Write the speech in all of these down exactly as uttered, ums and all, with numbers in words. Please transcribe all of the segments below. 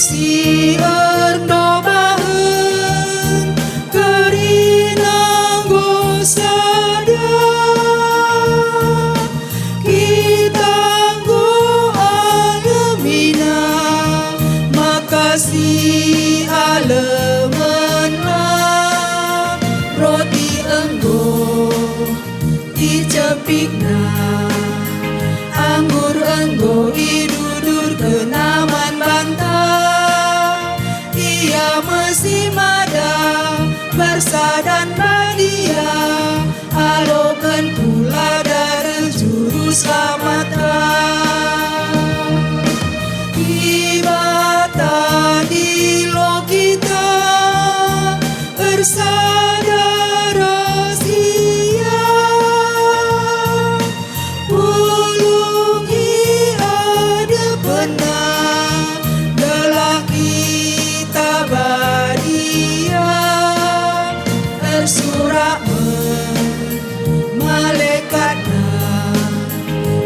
Si ertobahen kerina enggo sada, kita enggo alemina, maka si alemenlah roti enggo icepikna, anggur enggo idudurkenna man banta. Ia me si mada bersadan badia, aloken kula dareh Juru Selamatta. Dibata ndilo kita ersada ras Ia, pulung i adepenNa, gelah kita badia. Ersurak me malekatna,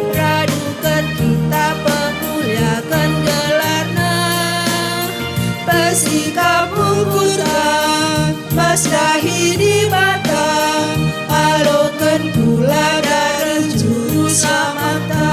raduken kita pemuliaken gelarNa. Pesikap ukurta bas dahi Dibata, aloken kula dareh Juru Selamatta.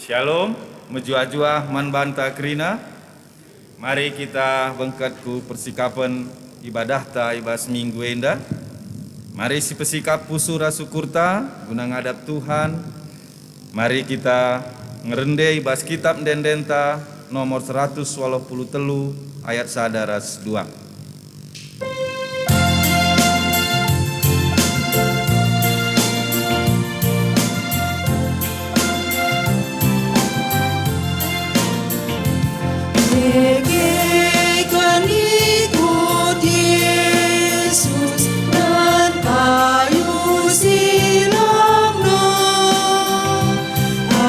Shalom, mejuah-juah man banta kerina. Mari kita bengket ku persikapen ibadahta i bas minggu enda. Mari sipesikap pusuh ras ukurta guna ngadap Tuhan. Mari kita ngerende i bas Kitab Ende-endenta nomor seratus waluh puluh telu ayat sada ras dua. Kekeken ikut Jesus nan kayu silangna.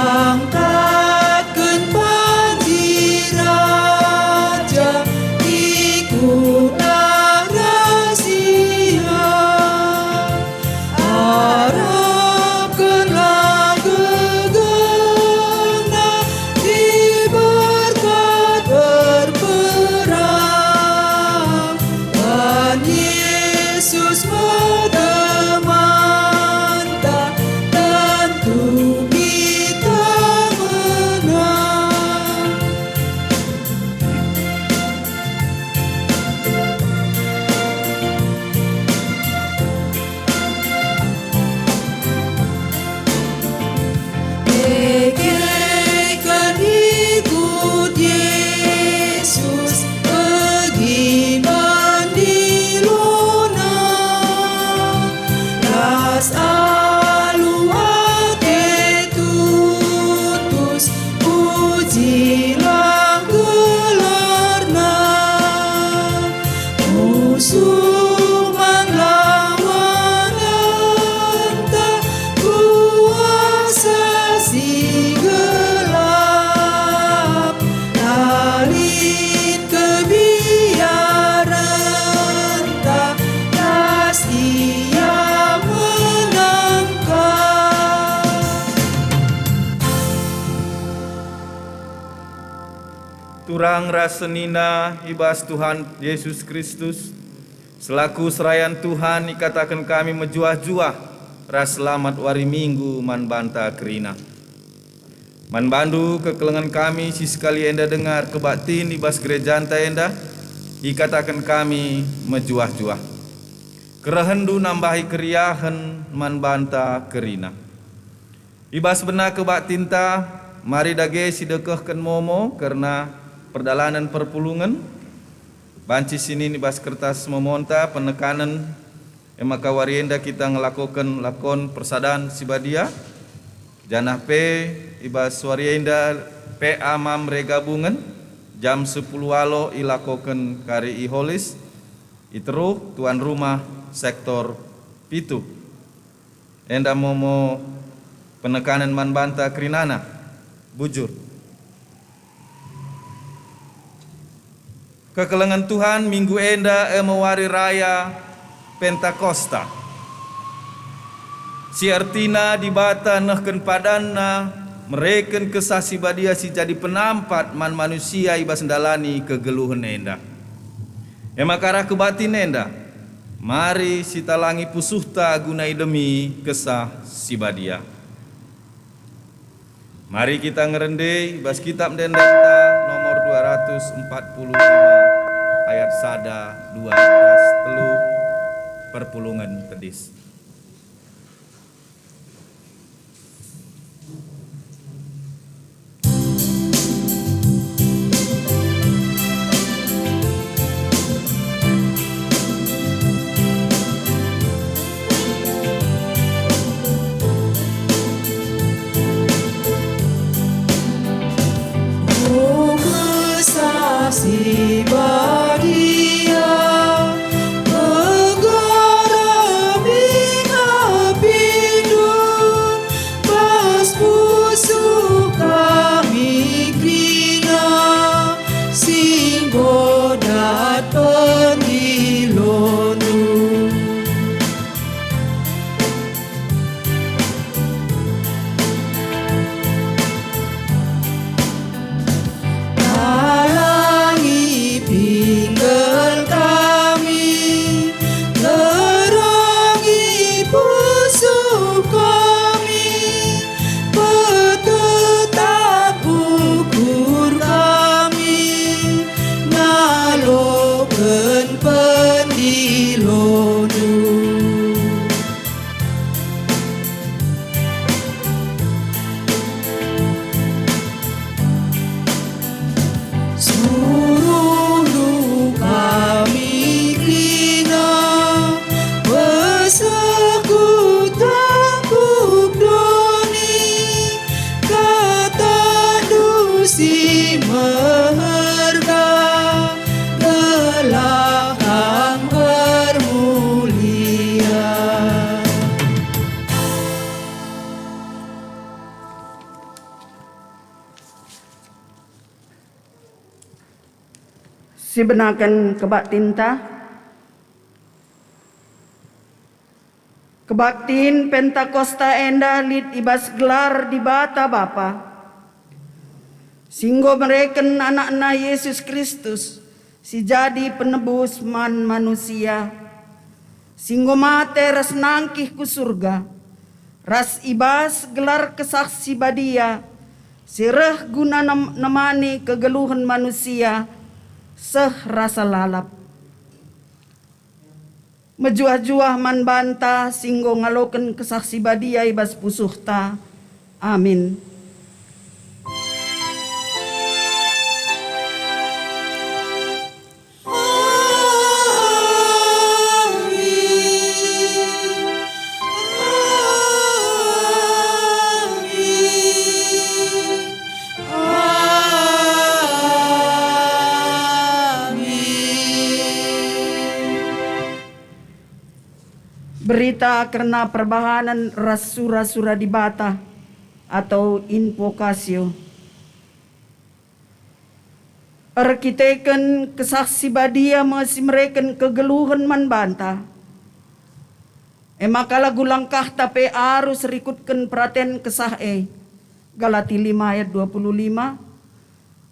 Angkatken banci raja, ikutlah rasia. Arapkenlah gegehna di berkat berperang. Tuhan Yesus me temanta, tentu kita menang. Kekeken ikut Jesus, bagi man dilona, ras alu ate tutus, pujilah gelarNa. Musuh man lawanenta, kuasa si gelap, la lit kebiarenta, ras Ia menangka. Turang ras senina i bas Tuhan Yesus Kristus, selaku serayan Tuhan ikataken kami mejuah-juah ras selamat wari Minggu man banta kerina. Man bandu kekelengen kami si sekali enda denga erkebaktin i bas gerejanta enda, ikataken kami mejuah-juah. Kerehenndu nambahi keriahen man banta kerina. I bas bena kebaktinta, mari dage sidekehken momo kerna perdalanen perpulungen. Banci sinin i bas kertas momonta penekanen, e maka wari enda kita ngelakoken lakon persadan si badia, janah pe i bas wari enda P A Mamre gabungen, jam sepuluh walo ilakoken kari i Holis, i Teruh, tuan rumah, sektor pitu. Enda momo penekanen man banta kerinana, bujur. Kekelengen Tuhan, minggu enda e me wari raya Pentakosta, si ertina Dibata nehken padanNa mereken Kesah Si Badia si jadi penampat man manusia i bas ndalani kegeluhen enda. E maka arah kebaktin enda, mari sitalangi pusuhta guna idemi Kesah Si Badia. Mari kita ngerende i bas Kitab Ende-endenta nomor dua ratus empat puluh lima, ayat sada, dua ras telu, perpulungen tedis. O Kesah Si Badia, megarami ngapindu, bas pusuh kami kerina, si enggo dat pendilondu. Talangi pinggel kami, terangi pusuh kami, petetap ukur kami, ngaloken pendilondu. Suruhndu kami Sibenaken kebaktinta. Kebaktin Pentakosta enda lit i bas gelar Dibata Bapa, si enggo mereken AnakNa Yesus Kristus si jadi penebus man manusia, si enggo mate ras nangkih ku Surga, ras i bas gelar Kesah Si Badia si reh guna nem-, nemani kegeluhen manusia seh rasa lalap. Mejuah-juah man banta si enggo ngaloken Kesah Si Badia i bas pusuhta. Amin. Berita kerna perbahanen ras sura-sura Dibata atau invokasio. Erkiteken Kesah Si Badia me si mereken kegeluhen man banta. E maka lagu langkahta pe arus rikutken peraten Kesah e. Galati lima ayat dua puluh lima.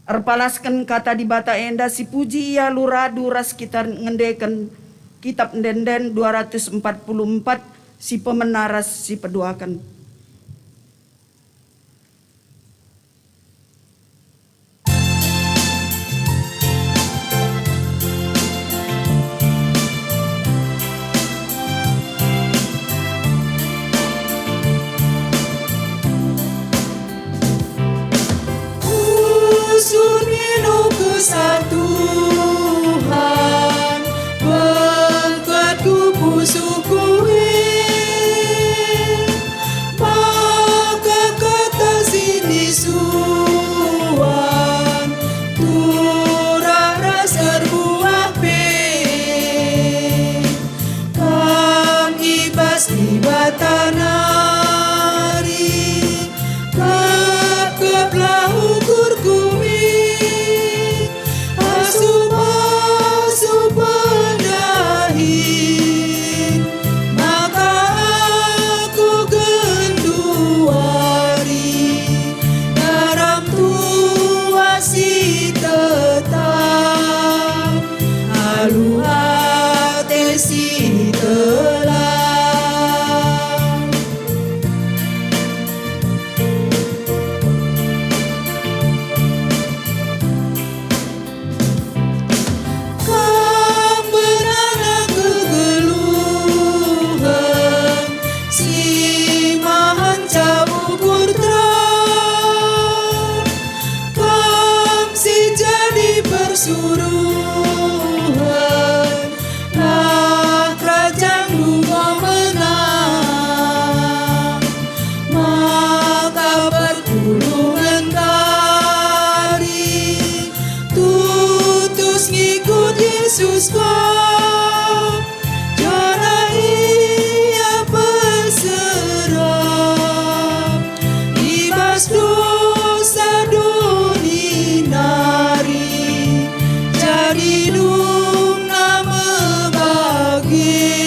Erpalasken Kata Dibata enda, sipuji ia alu radu ras kita ngendeken Kitap Ende-enden dua ratus empat puluh empat, si pemena ras si peduaken. Usun ino Kesah Tuhan, bengket ku pusuhku e. Maka kata si nisuan turah ras erbuah pe. Kam i bas Dibata nari, kepkeplah ukurku e. Asup-asup pendahin, maka aku genduari garam tuas si tetap, alu ate si telah. Kam benana kegeluhen si mahanca ukur terang, Kam si jadi persuruhen, lah kerajangndu enggo menang. Maka perpulungen kari tutus ngikut Yesus ka, janah ia perserah i bas dosa doni nari, jadi dungna me bage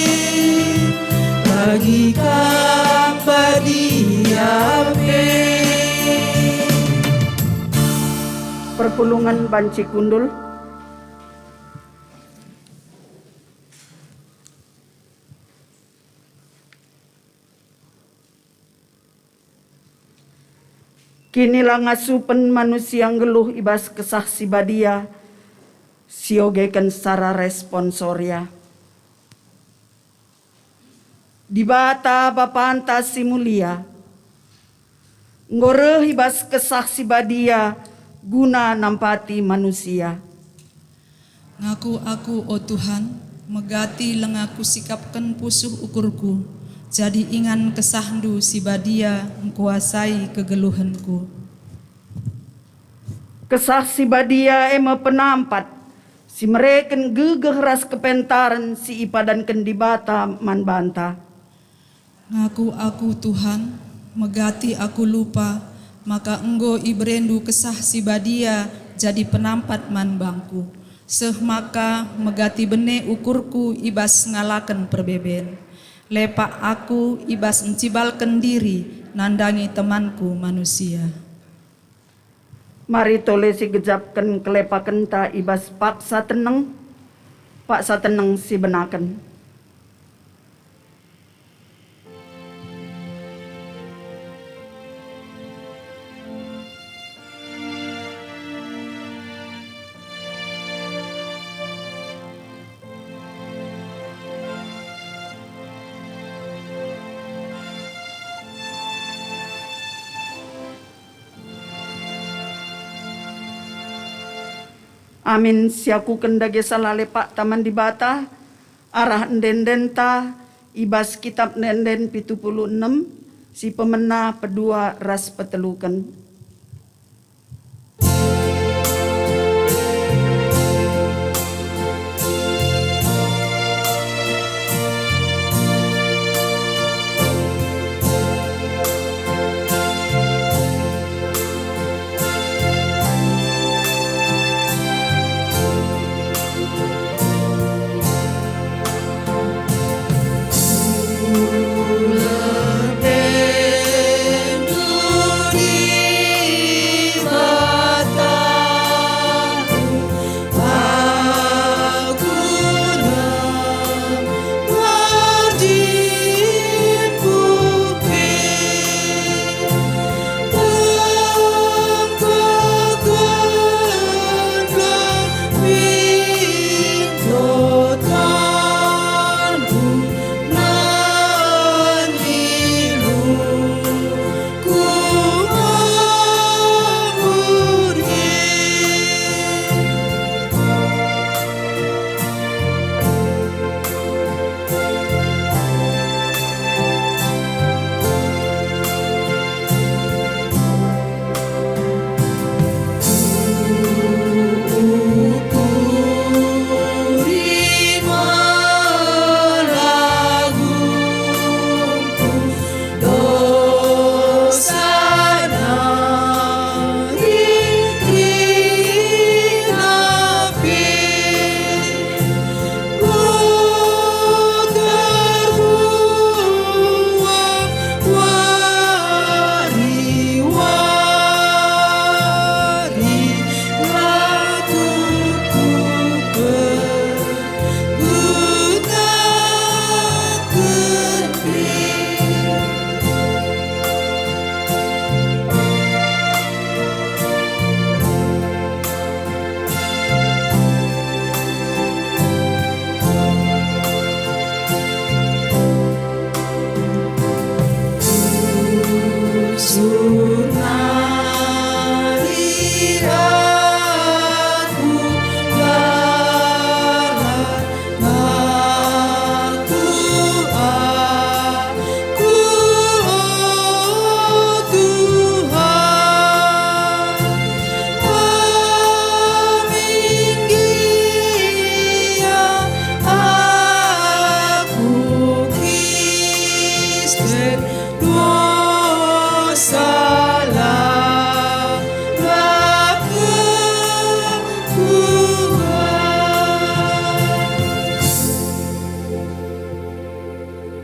bagi Kam badia pe. Perpulungen banci kundul. Kinilangasupen manusia nggeluh i bas Kesah Si Badia, siogeken secara responsoria. Dibata Bapanta si mulia, enggo reh i bas Kesah Si Badia guna nampati manusia. Ngaku aku, o Tuhan, megati langa kusikapken pusuh ukurku, jadi ingan KesahNdu si Badia ngkuasai kegeluhenku. Kesah Si Badia e me penampat si mereken gegeh ras kepentaren si ipadanken Dibata man banta. Ngaku aku, Tuhan, megati aku lupa maka enggo ibereNdu Kesah Si Badia jadi penampat man bangku. Seh maka megati bene ukurku i bas ngalaken perbeben, lepak aku i bas ncibalken diri nandangi temanku manusia. Mari tole sigejapken kelepakenta i bas paksa teneng, paksa teneng sibenaken. Amin siakuken dage sala lepakta man Dibata, arah ende-endenta i bas Kitap Ende-enden pitu puluh enem, si pemena, pedua ras peteluken.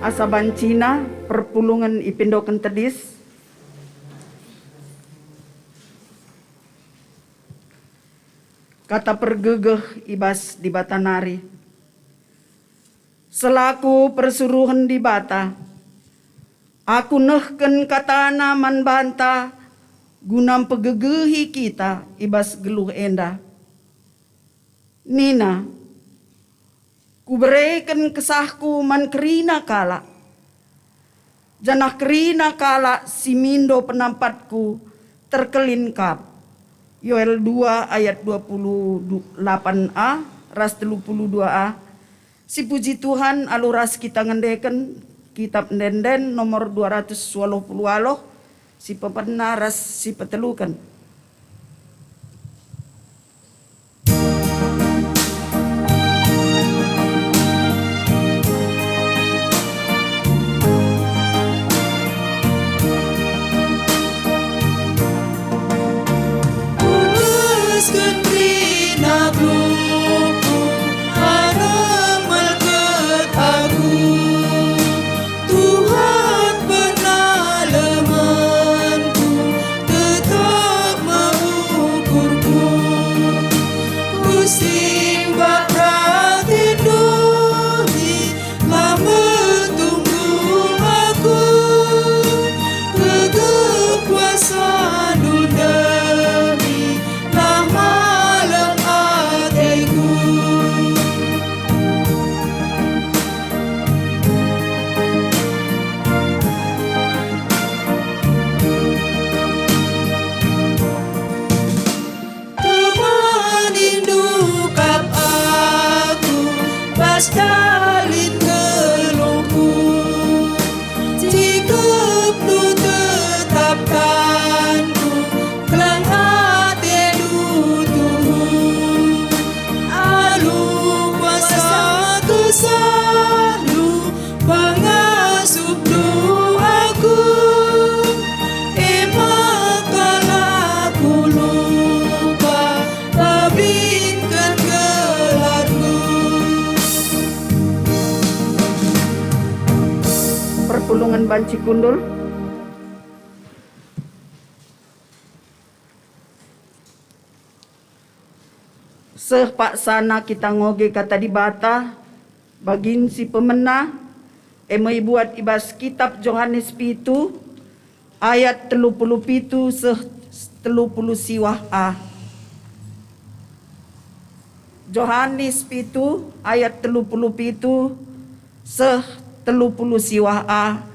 Asa bancina perpulungen ipindoken tedis. Kata pergegeh i bas Dibata nari. Selaku persuruhen Dibata, aku nehken kataNa man banta guna mpegegehi kita i bas geluh enda. Nina, Kubereken kesahku man kerina kalak, janah kerina kalak si mindo penampatku terkelin kap. Yoel dua ayat dua puluh delapan a ras telu puluh dua a. Sipuji Tuhan, alu ras kita ngendeken Kitap Ende-enden nomor dua ratus waluh puluh waluh, si pepena ras si peteluken. Putusken kerina ku Sekali ngelungku, cikepndu tetapkanku, kelang atendu tuhu. Alu kuasa kesahndu, pengasuhndu aku, e maka la kulupa pabitken gelarndu. Perpulungen banci kundul. Seh paksana kita ngoge Kata Dibata, bagin si pemena, e me ibuat i bas Kitap Johanes pitu, ayat telu puluh pitu seh telu puluh siwah a. Johanes pitu ayat telu puluh pitu seh telu puluh siwah a,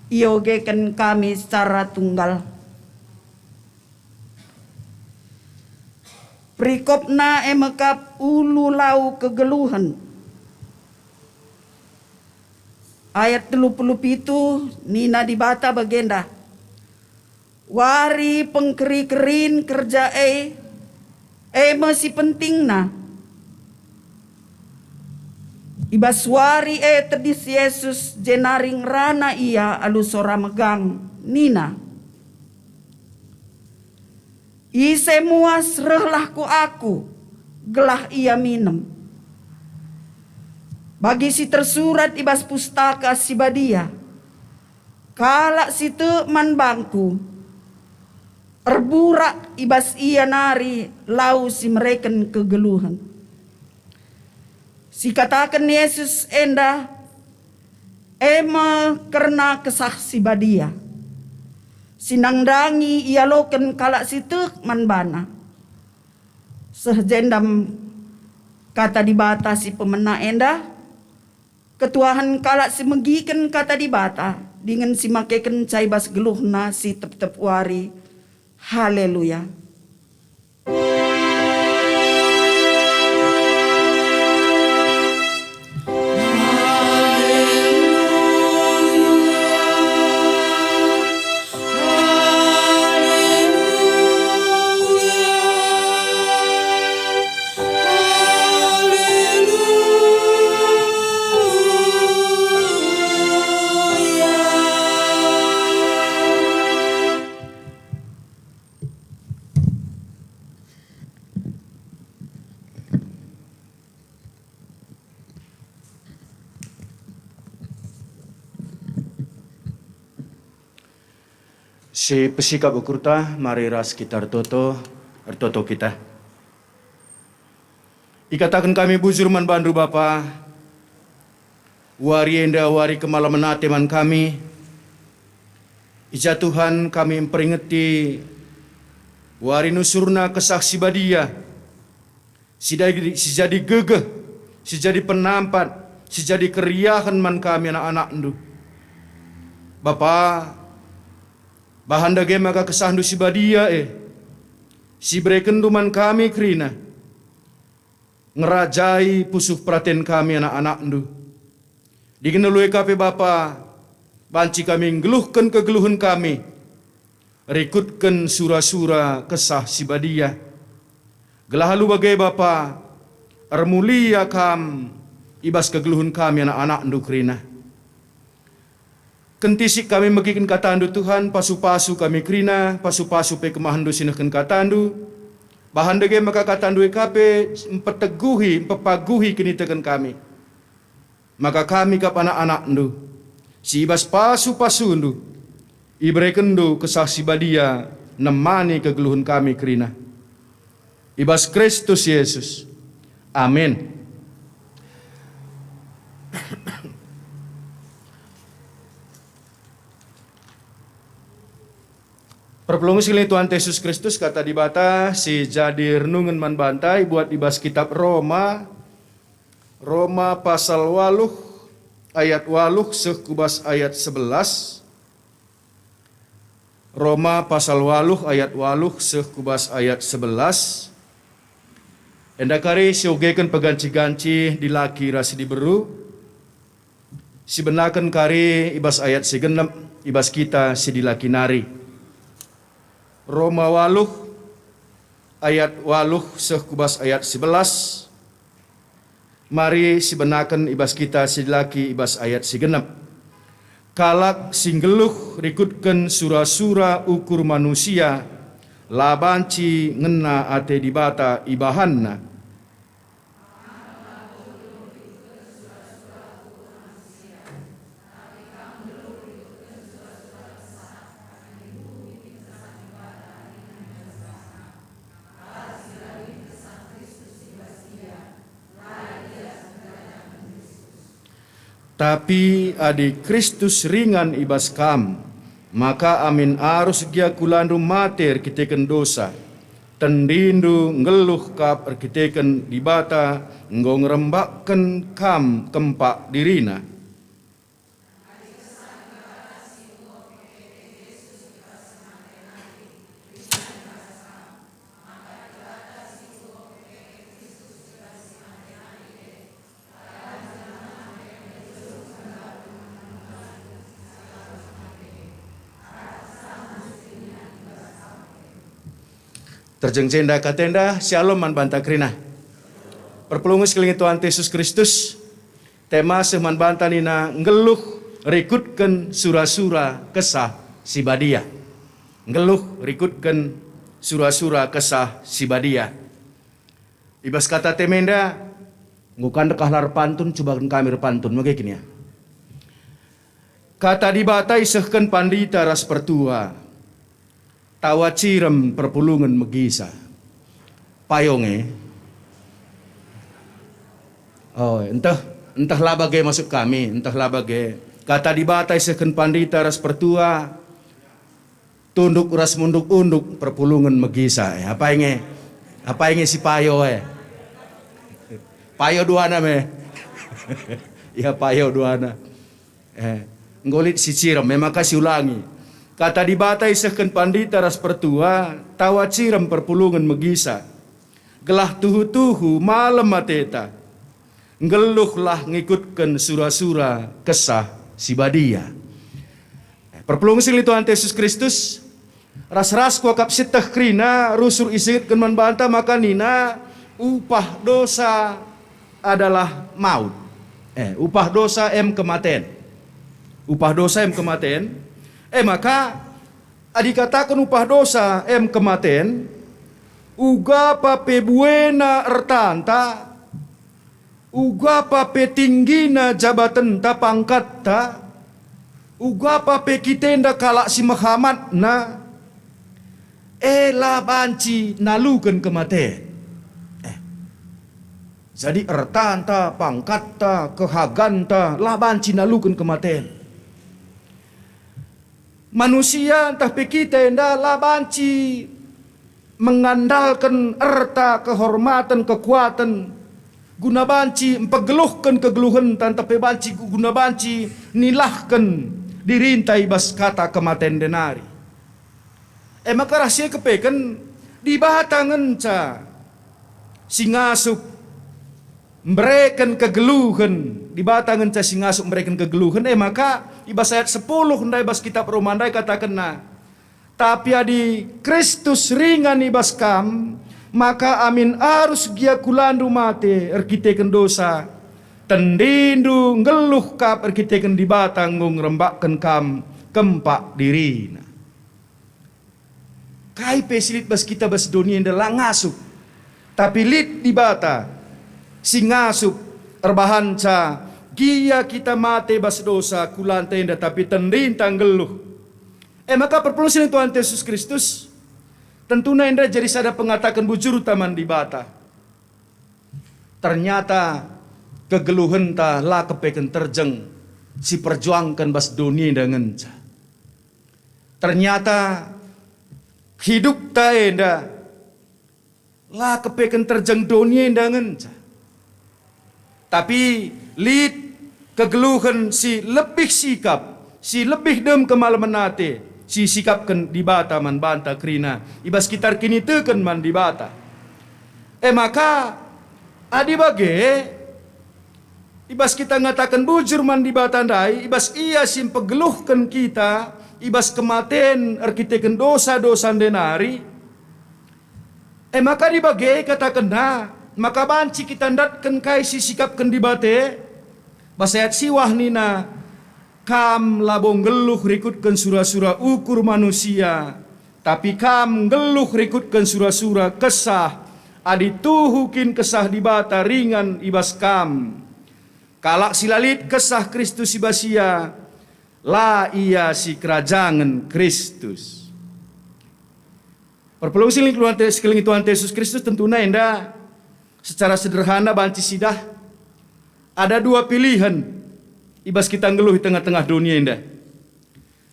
iogeken kami secara tunggal. Perikopna e me kap ulu lau kegeluhen. Ayat telu puluh pitu nina Dibata bagenda, "Wari pengkeri-kerin kerja e, e me si pentingna." I bas wari e tedis Jesus jenari ngerana Ia alu sora megang nina, "Ise muas rehlah ku Aku, gelah ia minem." Bagi si tersurat i bas Pustaka Si Badia, "Kalak si tek man bangKu, erburak i bas ia nari lau si mereken kegeluhen." Sikataken Yesus enda, e me kerna Kesah Si Badia, si nandangi ialoken kalak si tek man baNa. Seh jenda me Kata Dibata si pemena enda, ketuahen kalak si megiken Kata Dibata dingen si makekenca i bas geluhna si tep-tep wari. Haleluya! Si pesikap ukurta, mari ras kita ertoto, ertoto kita. Ikataken kami bujur man baNdu, Bapa, wari enda wari kemalemen ate man kami. I ja Tuhan kami mperingeti wari nusurna Kesah Si Badia, si dai-, si jadi gegeh, si jadi penampat, si jadi keriahen man kami anak-anakNdu. Bapa, bahan dage maka KesahNdu Si Badia e, si iberekenNdu man kami kerina, ngerajai pusuh peraten kami anak-anakNdu. Dingen alu e ka pe Bapa, banci kami nggeluhken kegeluhen kami, rikutken sura-sura Kesah Si Badia. Gelah alu bage Bapa, ermulia Kam i bas kegeluhen kami anak-anakNdu kerina. Kentisik kami megiken KataNdu, Tuhan, pasu-pasu kami kerina, pasu-pasu pe kemahenNdu si nehken KataNdu. Bahan dage maka KataNdu e ka pe mpeteguhi, mpepaguhi kiniteken kami. Maka kami kap anak-anakNdu, si i bas pasu-pasuNdu, iberekenNdu Kesah Si Badia nemani kegeluhen kami kerina. I bas Kristus Yesus. Amin. Perpulungen si ngelihi Tuhan Yesus Kristus, Kata Dibata si jadi renungen man banta ibuat i bas kitab Roma, Roma pasal waluh ayat waluh seh ku bas ayat sebelas. Roma pasal waluh ayat waluh seh ku bas ayat sebelas. Enda kari siogeken peganci-ganci dilaki ras diberu, sibenaken kari i bas ayat si genep i bas kita si dilaki nari. Roma waluh ayat waluh seh ku bas ayat sebelas. Mari sibenaken i bas kita si dilaki i bas ayat si genep. Kalak si nggeluh rikutken sura-sura ukur manusia, la banci ngena ate Dibata ibahanna. Tapi adi Kristus ringan i bas kam, maka amin arus gia kulandu mate erkiteken dosa, tendindu nggeluh kap erkiteken Dibata enggo ngerembakken kam kempak diriNa. Terjeng jenda katenda, Shalom man banta kerina. Perpulungen si kelengi Tuhan Yesus Kristus, tema seh man banta nina nggeluh rikutken sura-sura Kesah Si Badia. Nggeluh rikutken sura-sura Kesah Si Badia. I bas kata temenda, enggo kan dekah la erpantun, cubaken kami erpantun, mage kin ya? Kata Dibata isehken pandita ras pertua, tawa cirem perpulungen megisa. Payo nge? Oh, entah, entah la bage maksud kami, entah la bage. Kata Dibata isehken pandita ras pertua, tunduk ras munduk-unduk perpulungen megisa. Eh, apai nge? Apai nge si payo, eh? Payo duana me. Ya, payo duana. Eh, enggo lit si cirem, e maka siulangi. Kata Dibata isehken pandita ras pertua, tawa cirem perpulungen megisa. Gelah tuhu-tuhu malem ateta, nggeluhlah ngikutken sura-sura Kesah Si Badia. Perpulungen si lit Tuhan Yesus Kristus, ras-ras kuakap sieteh kerina rusur isingetken man banta maka nina, upah dosa adalah maut. Eh, upah dosa em kematen. Upah dosa em kematen. E maka, adi kataken upah dosa em kematen, uga pa pe buena ertanta, uga pa pe tinggina jabatenta, pangkatta, uga pa pe kitenda kalak si mehamatna, e la banci naluken kematen. Eh. Jadi ertanta, pangkatta, kehaganta, la banci naluken kematen. Manusia ntah pe kita enda la banci mengandalken erta, kehormaten, kekuaten, guna banci mpegeluhken kegeluhenta ntah pe banci gu-, guna banci nilahken dirinta i bas kata kematen nari. E maka rahasia kepeken Dibata ngenca si ngasup mbereken kegeluhen, Dibata ngenca si ngasup mbereken kegeluhen, e maka i bas ayat sepuluh ndai bas kitab Roma ndai katakenna, "Tapi adi Kristus ringan i bas kam, maka amin arus gia kulandu mate erkiteken dosa, tendindu nggeluh kap erkiteken Dibata enggo ngerembakken kam kempak diriNa." Kai pe si lit bas kita bas doni enda la ngasup, tapi lit Dibata si ngasup erbahanca gia kita mate bas dosa kulanta enda, tapi tendinta nggeluh. E maka perpulungen si lit Tuhan Yesus Kristus, tentuna enda jadi sada pengataken bujurta man Dibata. Ternyata kegeluhenta la kepeken terjeng si perjuangken bas doni enda ngenca. Ternyata hidupta enda la kepeken terjeng doni enda ngenca. Tapi lit kegeluhen si lebih sikap, si lebih dem kemalemen ate, si sikapken Dibata man banta kerina i bas kita erkiniteken man Dibata. E maka, Adi bage, i bas kita ngataken bujur man Dibata ndai, i bas Ia si mpegeluhken kita i bas kematen erkiteken dosa-dosa ndenari, e maka adi bage ikatakenNa, maka banci kita ndatken kai si sikapken Dibata. Bas ayat siwah nina, "Kam labo nggeluh rikutken sura-sura ukur manusia, tapi kam nggeluh rikutken sura-sura Kesah, adi tuhu kin Kesah Dibata ringan i bas kam. Kalak si la lit Kesah Kristus i bas ia, la ia sikerajangen Kristus." Perpulungen si lit Tuhan, si kelengi Tuhan Yesus Kristus, tentuna enda secara sederhana banci sidah ada dua pilihen i bas kita nggeluh i tengah-tengah doni enda.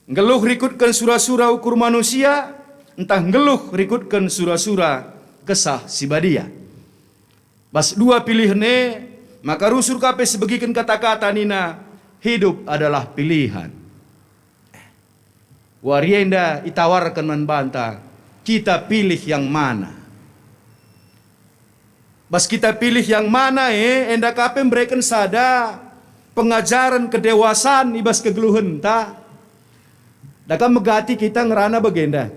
Nggeluh rikutken sura-sura ukur manusia, ntah nggeluh rikutken sura-sura Kesah Si Badia. Bas dua pilihen e, maka rusur ka pe sibegiken kata-kata nina, "Hidup adalah pilihan." Wari enda itawarken man banta, kita pilih yang mana. Bas kita pilih yang mana e, enda ka pe mbereken sada pengajaren kedewasan i bas kegeluhenta. Dage megati kita ngerana bagenda.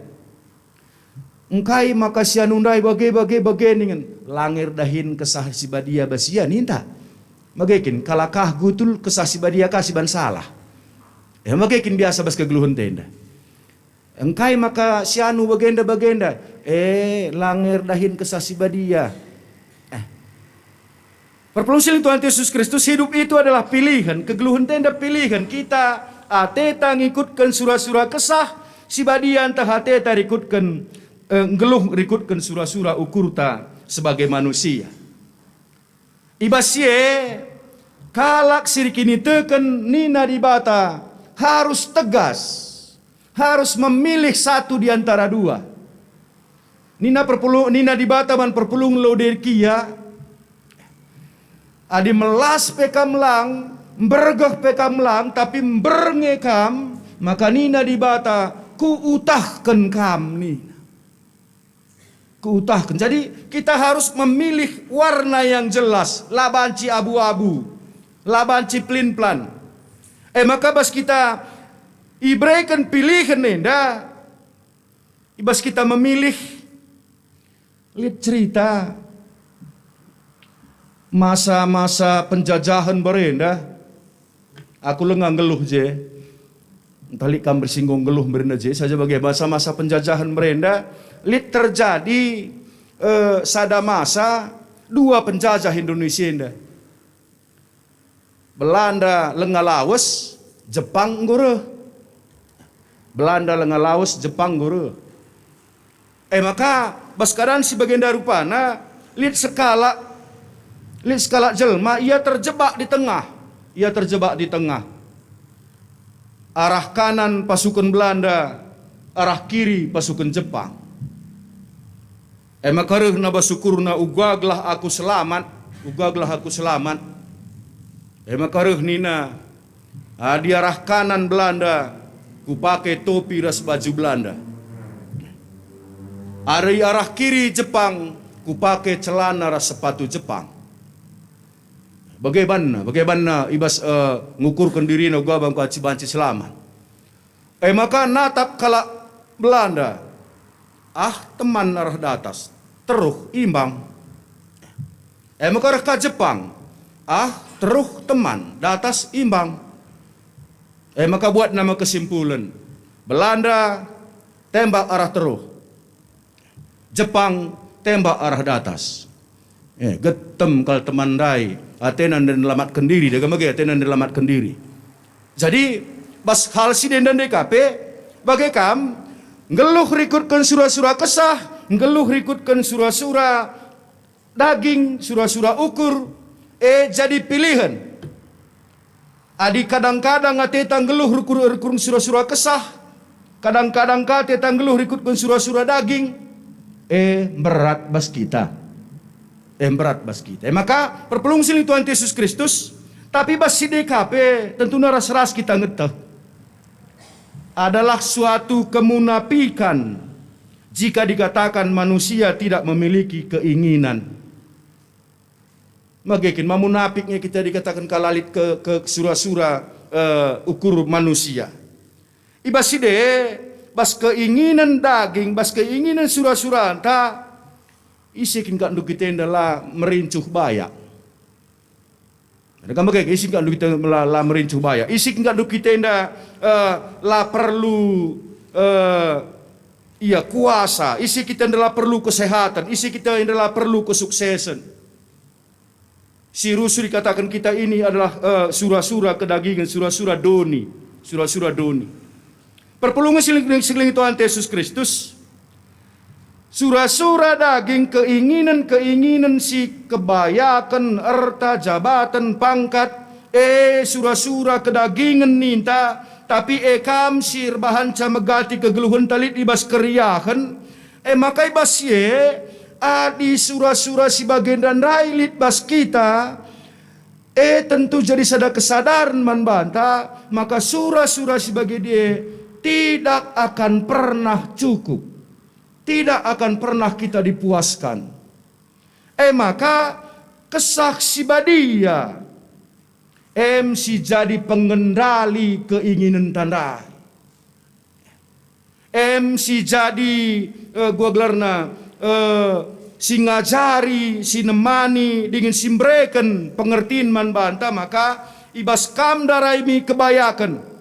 Engkai maka si anu ndai bage, bage, bage ningen? La nge erdahin Kesah Si Badia bas ia ninta. Bage kin, kalak ka gutul Kesah Si Badia ka si ban salah. E bage kin biasa bas kegeluhenta enda. Engkai maka si anu bagenda, bagenda? E, la nge erdahin Kesah Si Badia. Eh. Perpulungen si lit Tuhan Yesus Kristus, hidup itu adalah pilihan, kegeluhenta enda pilihan. Kita ateta ngikutken sura-sura Kesah Si Badia ntah ateta rikutken, eh, nggeluh rikutken sura-sura ukurta sebagai manusia. I bas si e, kalak si erkiniteken nina Dibata harus tegas, harus memilih satu di antara dua. Nina perpulu-, nina Dibata man perpulungen Laodikia, "Adi melas pe kam lang, mbergeh pe kam lang, tapi mber nge kam, maka nina Dibata, Kuutahken kam," nina. Kuutahken. Jadi, kita harus memilih warna yang jelas, la banci abu-abu, la banci pelin-pelan. E maka bas kita ibereken pilihen enda, i bas kita memilih, lit cerita masa-masa penjajahan barenda. Aku lenga nggeluh je. Ntah lit kam bersinggung nggeluh barenda je saja bage. Masa-masa penjajahan barenda, lit terjadi, eh, sada masa dua penjajah Indonesia enda. Belanda lenga lawes, Jepang enggo reh. Belanda lenga lawes, Jepang enggo reh. E maka, bas keadaan si bagenda rupana, lit sekalak, lit sekalak jelma, ia terjebak di tengah. Ia terjebak di tengah. Arah kanan pasukan Belanda, arah kiri pasukan Jepang. E maka reh naba sukurna, "Uga gelah aku selamat, uga gelah aku selamat." E maka reh nina, "Adi arah kanan Belanda, kupake topi ras baju Belanda. Adi arah kiri Jepang, kupake celana ras sepatu Jepang." Bage banna, bage banna i bas, eh, ngukurken dirina uga banci, banci selamat. E maka natap kalak Belanda, "Ah, teman arah datas, teruh imbang." E maka reh ka Jepang, "Ah, teruh teman, datas imbang." E maka buatna me kesimpulen, Belanda tembak arah teruh, Jepang tembak arah datas. Eh, getem kal teman ndai, atena nelamatken diri, dage mege atena nelamatken diri. Jadi, bas hal si enda ndai ka pe, bage kam, nggeluh rikutken sura-sura Kesah, nggeluh rikutken sura-sura daging, sura-sura ukur, e jadi pilihen. Adi kadang-kadang ateta nggeluh rukur-, rikutken sura-sura Kesah, kadang-kadang ka ateta nggeluh rikutken sura-sura daging, e mberat bas kita. E mberat bas kita. E maka, perpulungen si lit Tuhan Yesus Kristus, tapi bas si ndai ka pe tentuna ras-ras kita ngeteh. Adalah suatu kemunafikan jika dikatakan manusia tidak memiliki keinginan. Mage kin ma munapik nge kita dikataken kalak lit ke, ke sura-sura, eh, ukur manusia. I bas si de, bas keinginen daging, bas keinginen sura-suranta, ise kin kak ndu kita enda la merincuh bayak? Ada kan bage, ise kak ndu kita la, la merincuh bayak? Ise kak ndu kita enda, eh, la perlu, eh, ia kuasa? Ise kita enda la perlu kesehatan? Ise kita enda la perlu kesuksesen? Si rusur ikataken kita ini adalah, eh, sura-sura kedagingan, sura-sura doni, sura-sura doni. Perpulungen si ling-, si kelengi Tuhan Yesus Kristus, sura-sura daging, keinginen-keinginen si kebayaken, erta, jabaten, pangkat, e, sura-sura kedagingen ninta, tapi e kam si erbahanca megati kegeluhenta lit i bas keriahen, e maka i bas si e, adi sura-sura si bagenda ndai lit bas kita, e tentu jadi sada kesadaren man banta, maka sura-sura si bagenda e tidak akan pernah cukup, tidak akan pernah kita dipuaskan. E maka Kesah Si Badia em si jadi pengendali keinginenta ndai. Em si jadi, eh, gua gelarna, eh, si ngajari, si nemani, dingen si mbereken pengertin man banta, maka i bas kam ndarami kebayaken,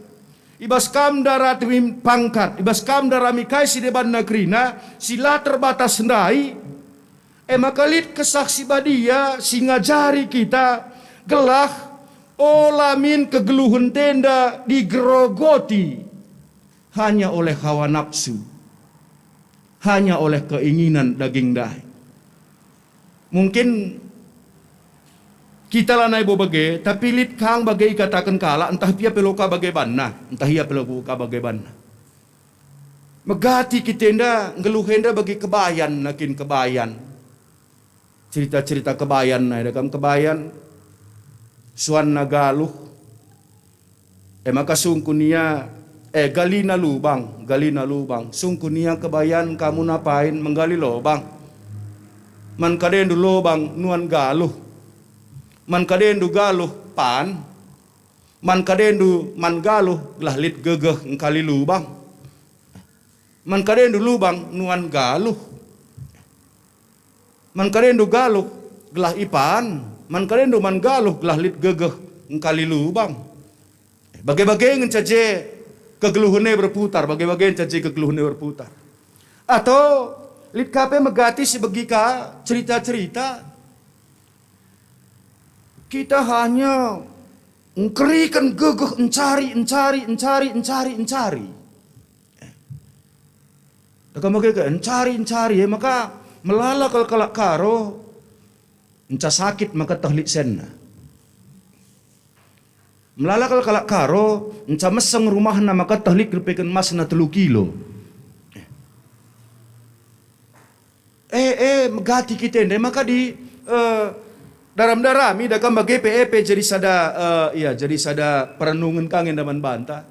i bas kam ndarami pangkat, i bas kam ndarami kai si debanna kerina, si la terbatas ndai, e maka lit Kesah Si Badia si ngajari kita gelah ola min kegeluhenta enda digerogoti hanya oleh hawa napsu, hanya oleh keinginan daging ndai. Mungkin kita lanai bo bage, tapi lit kang bage ikataken kalak, ntah ia pe lo ka bage banna, ntah ia pe lo ka bage banna. Megati kita enda, nggeluh enda bagi kebayan, nakin kebayan. Cerita-cerita kebayan, nah, ada kam kebayan, suanna galuh. E maka sungkun ia, eh, galina lubang, galina lubang. Sungkun ia kebayan, kamu napain menggali lobang? Man kadendu lobang nuan galuh. Man kadendu galuh pan. Man kadendu man galuh gelah lit gegeh engkali lubang. Man kadendu lubang nuan galuh. Man kadendu galuh gelah ipan. Man kadendu man galuh gelah lit gegeh engkali lubang. Bage-bage ngenca je kegeluhen e berputar, bage-bage ngenca je kegeluhen e berputar. Atau lit ka pe megati si begi ka cerita-cerita. Kita hanya engkeriken gegeh encari, encari, encari, encari, encari. Daka mege ke encari, encari, e maka melala kal kalak Karo, enca sakit maka teh lit senna. Melala kal kalak Karo, enca meseng rumahna maka teh lit kerpeken emasna telu kilo. Eh, eh, megati kita enda, maka di, eh, daram-darami da kam bage pe, eh, pe jadi sada, eh, iya, jadi sada perenungen ka nge enda man banta.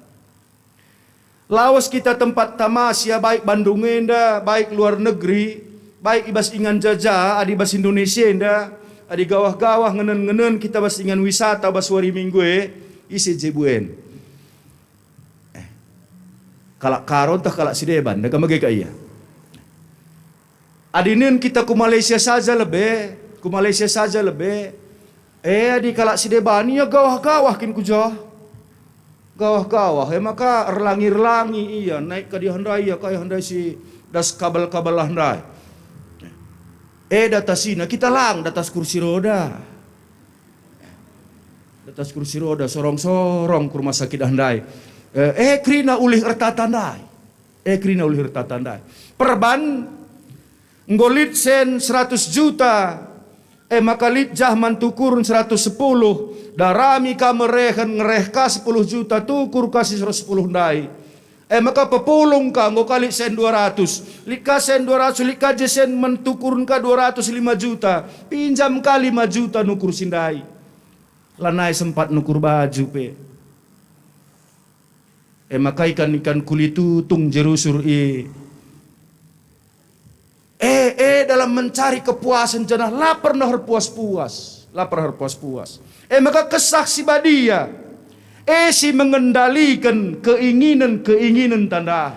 Lawes kita tempat tamasya, baik Bandung enda, baik luar negeri, baik i bas ingan jaja, adi bas Indonesia enda, adi gawah-gawah ngenen-ngenen kita bas ingan wisata bas wari Minggu e, ise je buen. Eh, kalak Karo ntah kalak si deban, da kam bage ka ia. Adi nen kita ku Malaysia saja lebe, ku Malaysia saja lebe, eh, adi kalak si deban ia gawah-gawah kin ku jah. Gawah-gawah, eh, maka erlangi-erlangi ia, naik ka dia ndai ia, kai ndai si das kabel-kabel lah ndai. Eh, datas sina, kita lang datas kursi roda. Datas kursi roda, sorong-sorong ku rumah sakit ah ndai. Eh, eh, kerina ulih ertata ndai. Eh, kerina ulih ertata ndai. Perban, enggo lit sen seratus juta, eh, maka lit jah man tukuren seratus sepuluh, darami ka merehen, ngereh ka sepuluh juta, tukur ka si seratus sepuluh ndai. Eh, maka pepulung ka, enggo ka lit sen dua ratus. Lit ka sen dua ratus, lit ka je sen man tukuren ka dua ratus lima juta. Pinjam ka lima juta nukur si ndai. Lanai sempat nukur baju pe. E maka ikan-ikan kuli tutung je rusur i. E, e dalam mencari kepuasan janah la pernah erpuas-puas. la perpuas-puas. E maka Kesah Si Badia, e si mengendaliken keinginen-keinginen tanda.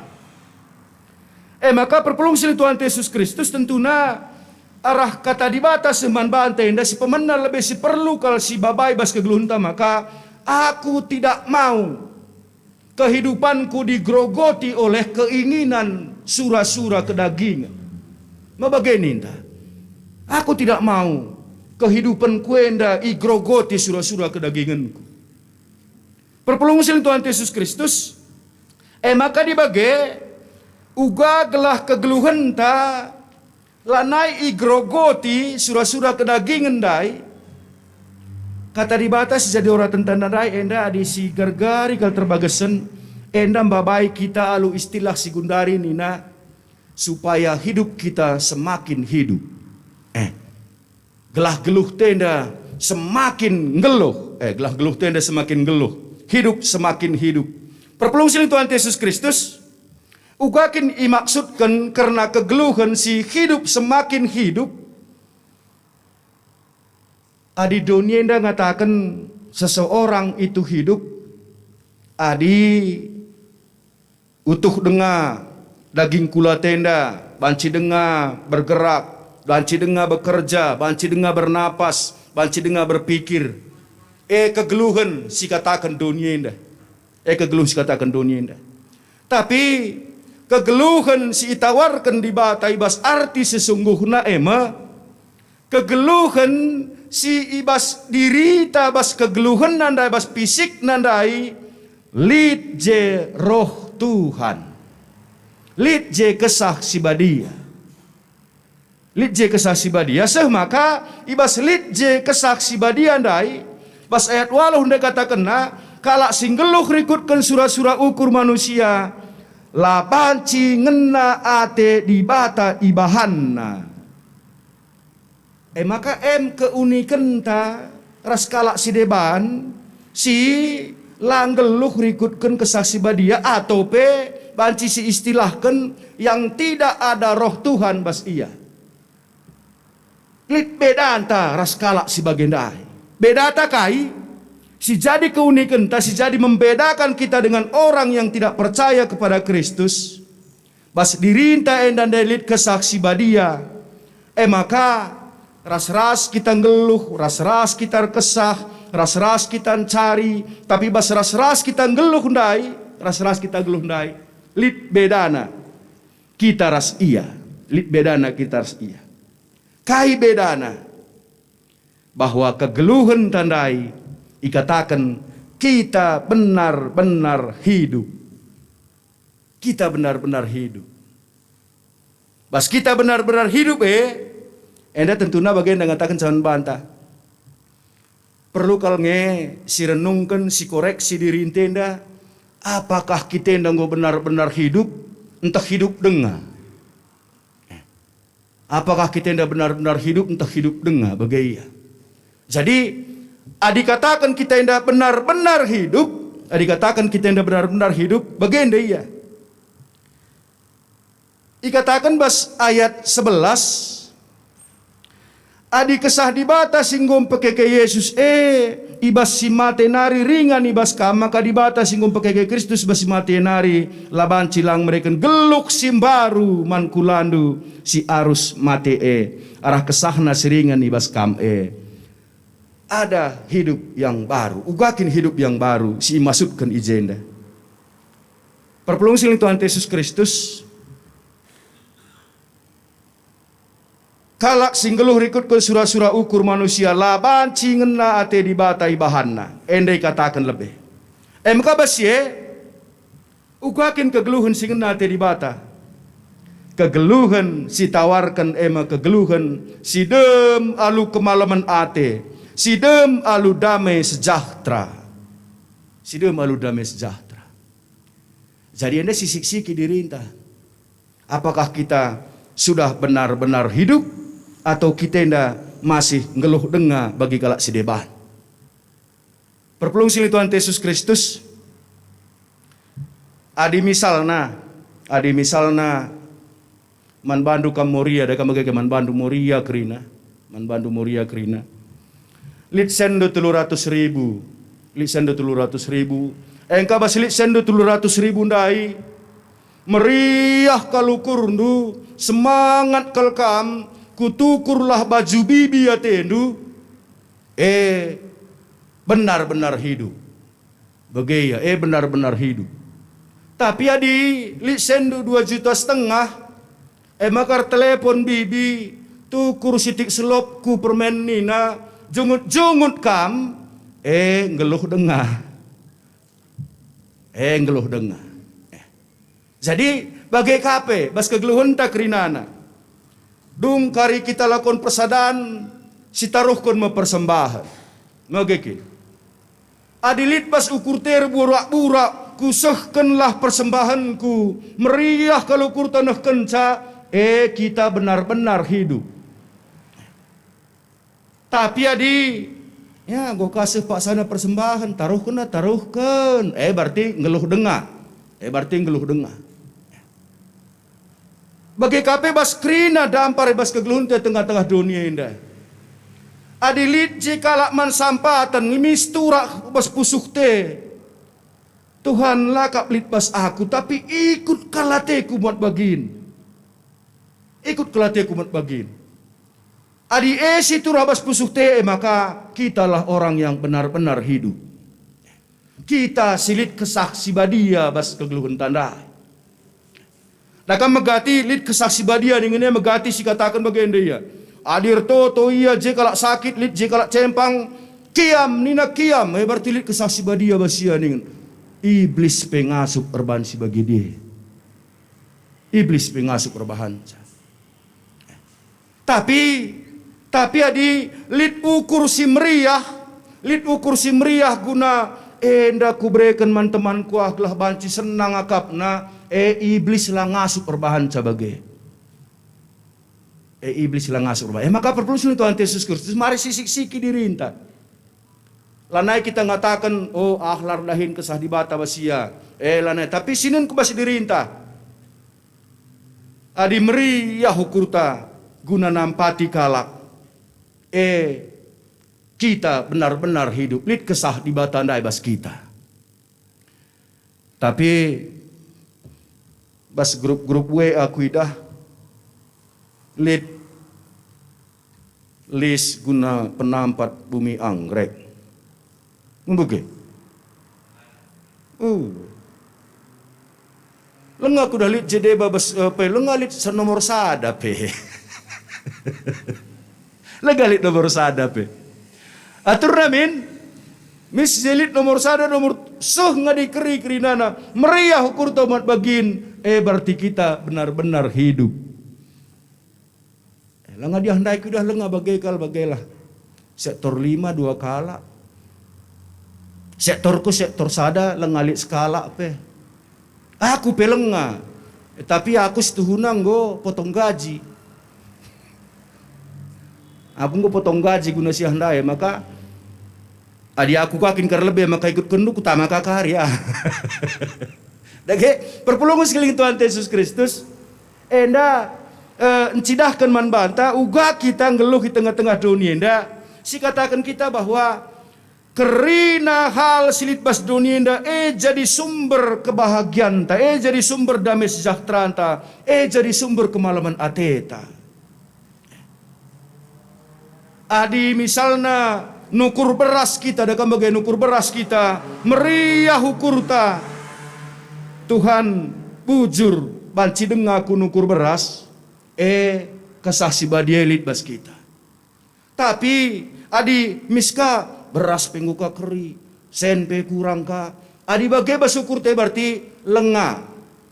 E maka perpulung si lit Tuhan Yesus Kristus tentuna arah kata Dibata seh man banta enda si pemena lebe si perlu kal si babai bas kegeluhenta maka, "Aku tidak mau kehidupanku digerogoti oleh keinginan sura-sura kedagingen." Mebage ninta, "Aku tidak mau kehidupanku enda igerogoti sura-sura kedagingenku." Perpulung si lit Tuhan Yesus Kristus, e maka dibage uga gelah kegeluhenta lanai igerogoti sura-sura kedagingen ndai. Kata Dibata si jadi oratenta ndai enda adi si gargari kal terbagesen, enda mbabai kita alu istilah si gundari nina, supaya hidup kita semakin hidup. Eh, gelah geluh tenda semakin nggeluh, eh, gelah geluh tenda semakin nggeluh, hidup semakin hidup. Perpulung si lit Tuhan Yesus Kristus, uga kin imaksudken kerna kegeluhen si hidup semakin hidup? Adi doni enda ngataken seseorang itu hidup, adi utuh denga daging kula tenda, banci denga bergerak, banci denga bekerja, banci denga bernapas, banci denga berpikir. E kegeluhen si kataken doni enda. E kegeluhen si kataken doni enda. Tapi kegeluhen si itawarken Dibata i bas arti sesungguhna e me, kegeluhen si i bas dirita, bas kegeluhenna ndai, bas fisikna ndai, lit je Roh Tuhan. Lit je Kesah Si Badia. Lit je Kesah Si Badia, seh maka i bas lit je Kesah Si Badia ndai, bas ayat waluh ndai katakenna, kalak si nggeluh rikutken sura-sura ukur manusia, la banci ngena ate Dibata ibahanna. E maka em keunikenta ras kalak si deban, si la nggeluh rikutken Kesah Si Badia, atau pe banci si istilahken yang tidak ada Roh Tuhan bas ia. Lit bedanta ras kalak si bage ndai. Bedata kai? Si jadi keunikenta, si jadi membedakan kita dengan orang yang tidak percaya kepada Kristus, bas dirinta enda ndai lit Kesah Si Badia. E maka, ras-ras kita nggeluh, ras-ras kita erkesah, ras-ras kita ncari, tapi bas ras-ras kita nggeluh ndai, ras-ras kita nggeluh ndai, lit bedana kita ras ia, lit bedana kita ras ia. Kai bedana? Bahwa kegeluhenta ndai ikataken kita benar-benar hidup. Kita benar-benar hidup. Bas kita benar-benar hidup, eh, enda tentuna bagenda ngataken saman banta. Perlu kal nge sirenungken, sikoreksi dirinta enda, apakah kita enda enggo benar-benar hidup, ntah hidup denga? Apakah kita enda benar-benar hidup ntah hidup denga bage ia? Jadi, adi kataken kita enda benar-benar hidup, adi kataken kita enda benar-benar hidup, bagenda ia. Ikataken bas ayat sebelas, "Adi Kesah Dibata si enggo mpekeke Yesus e, i bas si mate nari ringan i bas kam, maka Dibata si enggo mpekeke Kristus bas si mate nari la banci lang mereken geluh si mbaru man kulandu si arus mate e, arah kesahna si ringan i bas kam e. Ada hidup yang baru." Uga kin hidup yang baru si imaksudken i jenda? Perpulung si lit Tuhan Yesus Kristus, kalak si nggeluh rikutken sura-sura ukur manusia la banci ngena ate Dibata ibahanna, enda ikataken lebe. E maka bas si e, uga kin kegeluhen si ngena ate Dibata? Kegeluhen si tawarken e me kegeluhen si dem alu kemalemen ate, si dem alu dame sejahtera. Si dem alu dame sejahtera. Jadi enda sisik-siki dirinta. Apakah kita sudah benar-benar hidup, atau kita enda masih nggeluh denga bagi kalak si deban? Perpulung si lit Tuhan Yesus Kristus, adi misalna, adi misalna man bandu kam Moria, da kam bage man bandu Moria kerina, man bandu Moria kerina. Lit sendo telu ratus ribu, lit sendo telu ratus ribu, engka bas lit sendo telu ratus ribu ndai, meriah kal ukurndu, semangat kal kam, kutukurlah baju bibi atendu, e, benar-benar hidup. Bage ia, e, benar-benar hidup. Tapi adi lit sendo dua juta setengah, e maka ertelepon bibi, tukur sitik selop ku permen nina, jungut-jungut kam, e, nggeluh denga. E, nggeluh denga. Eh. Jadi, bage ka pe bas kegeluhenta kerinana. Dung kari kita lakon persadan, sitaruhken me persembahen. Bage kin. Adi lit bas ukurta erburak-burak, kusehkenlah persembahenku, meriah kal ukurta nehkenca, e, kita benar-benar hidup. Tapi adi, ya, enggo ka seh paksana persembahen, taruhkenlah, taruhken, e, berarti nggeluh denga. E, berarti nggeluh denga. Bage ka pe bas kerina dampar i bas kegeluhenta tengah-tengah doni enda. Adi lit je kalak man sampaten, ngimis turak bas pusuhta, "Tuhan, la kap lit bas aku, tapi ikut kal ateku muat bagin. Ikut kal ateku muat bagin." Adi e si turah bas pusuhta, e maka kitalah orang yang benar-benar hidup. Kita si lit Kesah Si Badia bas kegeluhenta ndai. Nah, kam megati lit Kesah Si Badia ningen e, megati si kataken bagenda ia. Adi ertoto ia je kalak sakit, lit je kalak cempang, "Kiam," nina, "kiam," e, berarti lit Kesah Si Badia bas ia ningen. Iblis pe ngasup erbahan si bage dia. Iblis pe ngasup erbahanca. Tapi, tapi adi lit ukur si meriah, lit ukur si meriah guna enda kubereken man temanku ah gelah banci senang akapna, e, iblis la ngasup erbahanca bage. E, iblis la ngasup erbahan. E, maka perpulungen Tuhan Yesus Kristus, mari sisik-siki dirinta. Lanai kita ngataken, "Oh, ah, la erdahin Kesah Dibata bas ia." E, lanai. Tapi sinen ku bas dirinta. Adi meriah ukurta guna nampati kalak, e, kita benar-benar hidup, lit Kesah Dibata ndai bas kita. Tapi bas grup-grup W A kuidah lit lis guna penampat bumi anggrek. Mbuge. Uh. Lenga kudah lit je deba bas, eh, pe, lenga lit sa-, nomor sada pe. Lenga lit nomor sada pe. Aturna min, mis je lit nomor sada, nomor seh ngadi keri-kerinana, meriah ukurta muat bagin, eh, berarti kita benar-benar hidup. Eh, lenga diah ndai kuidah lenga bage kal bagelah. Sektor lima dua kalak. Sektorku sektor sada lenga lit sekalak pe. Aku pe lenga. Eh, tapi aku situhuna enggo potong gaji. Aku enggo potong gaji guna siah ndai, maka adi aku ka kin kari lebe maka ikutkenndu kutama ka kari, ah. Dage, perpulungen si keleng Tuhan Yesus Kristus, enda, eh, ncidahken man banta, uga kita nggeluh i tengah-tengah doni enda, sikataken kita bahwa kerina hal si lit bas doni enda, e jadi sumber kebahagianta, e jadi sumber dame sejahteranta, e jadi sumber kemalemen ateta. Adi misalna nukur beras kita, da kam bage nukur beras kita, meriah ukurta, Tuhan, bujur, banci denga aku nukur beras, e, Kesah Si Badia lit bas kita. Tapi adi mis ka, beras pe enggo ka keri, sen pe kurang ka, adi bage bas ukurta berarti lenga,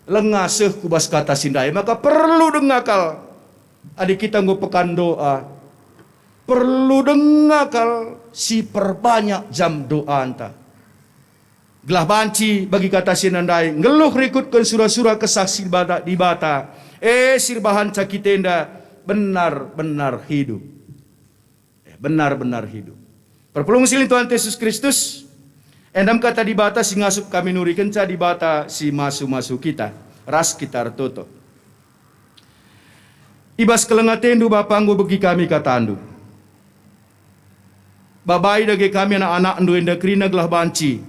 lenga seh ku bas kata si ndai, maka perlu denga kal. Adi kita enggo pekan doa, perlu denga kal siperbanyak jam doanta. Gelah banci bagi kata si enda ndai nggeluh rikutken sura-sura Kesah Si Dibata, Dibata, e, si erbahanca kita enda benar-benar hidup. E, benar-benar hidup. Perpulungen si keleng Tuhan Yesus Kristus, enda me kata Dibata si ngasup kami nurikenca, Dibata si masu-masu kita, ras kita ertoto. I bas keleng atendu, Bapa, enggo begi kami katandu. Babai dage kami anak-anakndu enda kerina gelah banci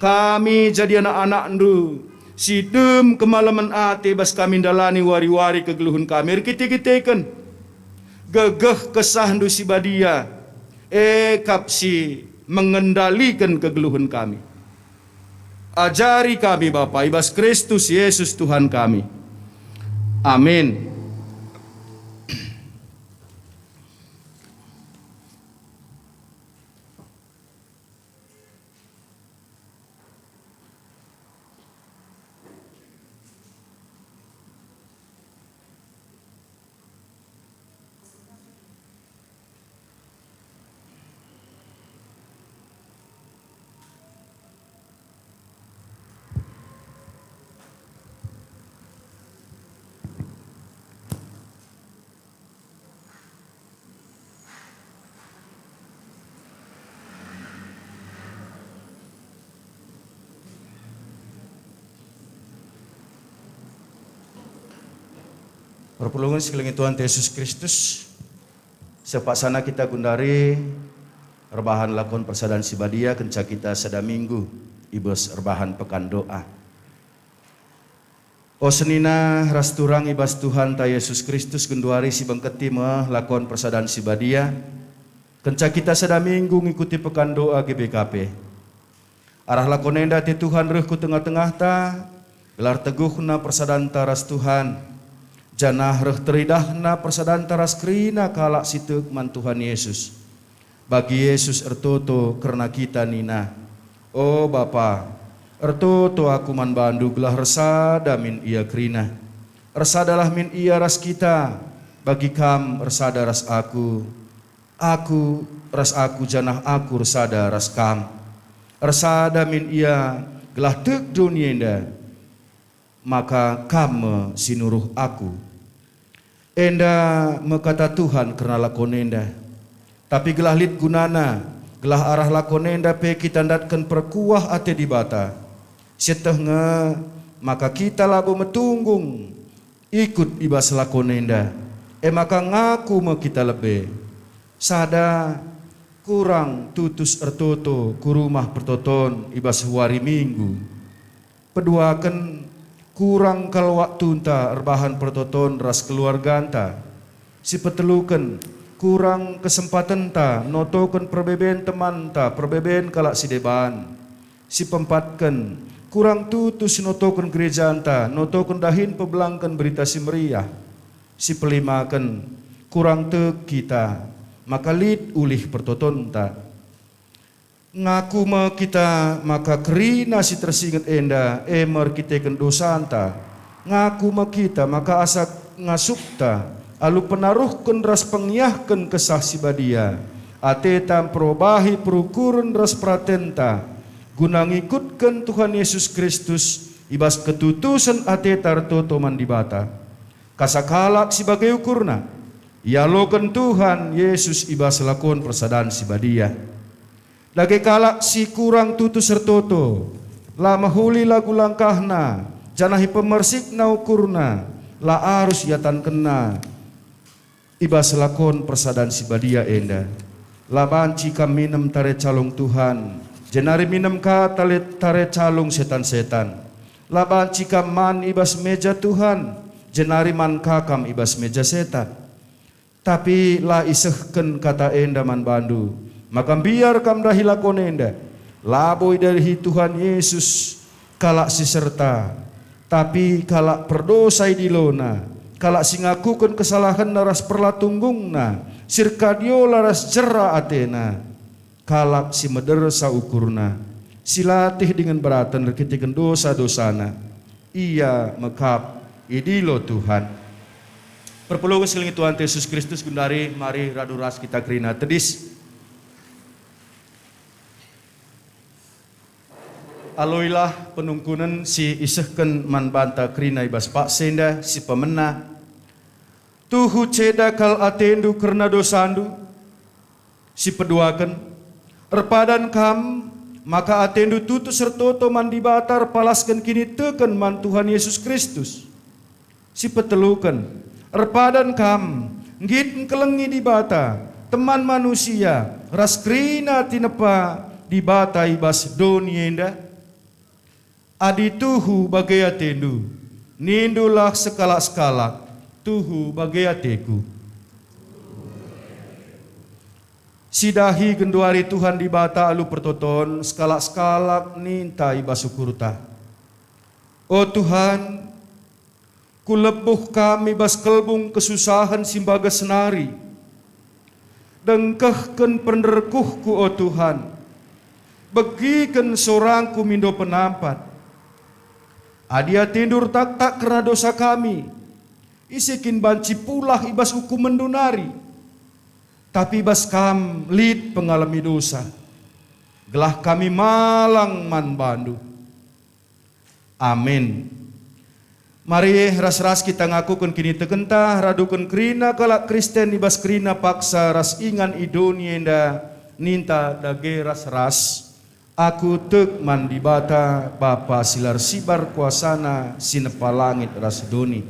kami jadi anak-anakndu si dem kemalemen ate bas kami ndalani wari-wari kegeluhen kami erkite-kiteken gegeh kesahndu si badia, e kap si mengendaliken kegeluhen kami. Ajari kami, Bapa, i bas Kristus Yesus Tuhan kami. Amin. Perpulungen si kelengi Tuhan Yesus Kristus, sepaksana kita gundari erbahan lakon persadan si badia kenca kita sada minggu i bas erbahan pekan doa. O senina ras turang i bas Tuhanta Yesus Kristus, genduari sibengketi me lakon persadan si badia, kenca kita sada minggu ngikuti pekan doa G B K P. Arah lakon enda ate Tuhan reh ku tengah-tengahta, gelah teguhna persadanta ras Tuhan, janah reh teridahna persadanta ras kerina kalak si tek man Tuhan Yesus. Bagi Yesus ertoto kerna kita nina, "O Bapa, ertoto Aku man baNdu gelah ersada min Ia kerina. Ersadalah min Ia ras kita, bagi Kam ersada ras Aku, Aku ras Aku janah Aku ersada ras Kam. Ersada min Ia gelah tek doni enda, maka Kam me si nuruh Aku." Enda me kata Tuhan kerna lakon enda. Tapi gelah lit gunana, gelah arah lakon enda pe kita ndatken perkuah ate Dibata. Sieteh nge maka kita labo metunggung ikut i bas lakon enda, e maka ngaku me kita lebe. Sada, kurang tutus ertoto ku Rumah Pertoton i bas wari Minggu. Peduaken, kurang kal waktunta erbahan pertoton ras keluarganta. Sipeteluken, kurang kesempatenta notoken perbeben temanta, perbeben kalak si deban. Sipempatken, kurang tutus notoken gerejanta, notoken dahin pebelangken Berita Si Meriah. Sipelimaken, kurang tek kita, maka lit ulih pertotonta. Ngaku me kita maka kerina si tersinget enda e me erkiteken dosanta. Ngaku me kita maka asa ngasupta alu penaruhken ras pengiahken Kesah Si Badia, ateta mperobahi perukuren ras peratenta, guna ngikutken Tuhan Yesus Kristus i bas ketutusen ateta ertoto man Dibata. Kasa kalak si bage ukurna, ialoken Tuhan Yesus i bas lakon persadan si badia. Dage kalak si kurang tutus ertoto, la mehuli lagu langkahna, janah ipemersikna ukurna, la arus iatankenna i bas lakon persadan si badia enda. La banci kam minem tare calung Tuhan, jenari minem ka tale tare calung setan-setan. La banci kam man i bas meja Tuhan, jenari man ka kam i bas meja setan. Tapi la isehken kata enda man bandu, maka mbiar kam ndahi lakon enda. Labo idahi Tuhan Yesus kalak si serta, tapi kalak perdosa idilona, kalak si ngakuken kesalahenna ras perlatunggungna, si erkadiola ras jera atena. Kalak si medersa ukurna, si latih dingen beraten erkiteken dosa-dosana, ia me kap idilo Tuhan. Perpulungen si kelengi Tuhan Yesus Kristus, gundari mari radu ras kita kerina tedis. Aloilah penungkunen si isehken man banta kerina i bas paksa enda si pemena. Tuhu ceda kal atendu kerna dosandu. Sipeduaken, erpadan kam maka atendu tutus ertoto man Dibata erpalasken kiniteken man Tuhan Yesus Kristus. Sipeteluken, erpadan kam nggit engkelengi Dibata, teman manusia, ras kerina tinepa Dibata i bas doni enda? Adi tuhu bage atendu, nindulah sekalak-sekalak, "Tuhu bage ateku." Sidahi genduari Tuhan Dibata alu pertoton, sekalak-sekalak ninta i bas ukurta, "O Tuhan, kulebuh kam i bas kelbung kesusahen si mbages nari. Dengkehken pernerkuhku, o Tuhan, begiken sorangku mindo penampat. Adi atendu ertaktak kerna dosa kami, ise kin banci pulah i bas ukumenndu nari? Tapi i bas kam lit pengalemi dosa, gelah kami malang man bandu." Amin. Mari ras-ras kita ngakuken kinitekenta, raduken kerina kalak Kristen i bas kerina paksa ras ingan i doni enda, ninta dage ras-ras, "Aku tek man Dibata, Bapa si la ersibar kuasaNa, si nepa langit ras doni.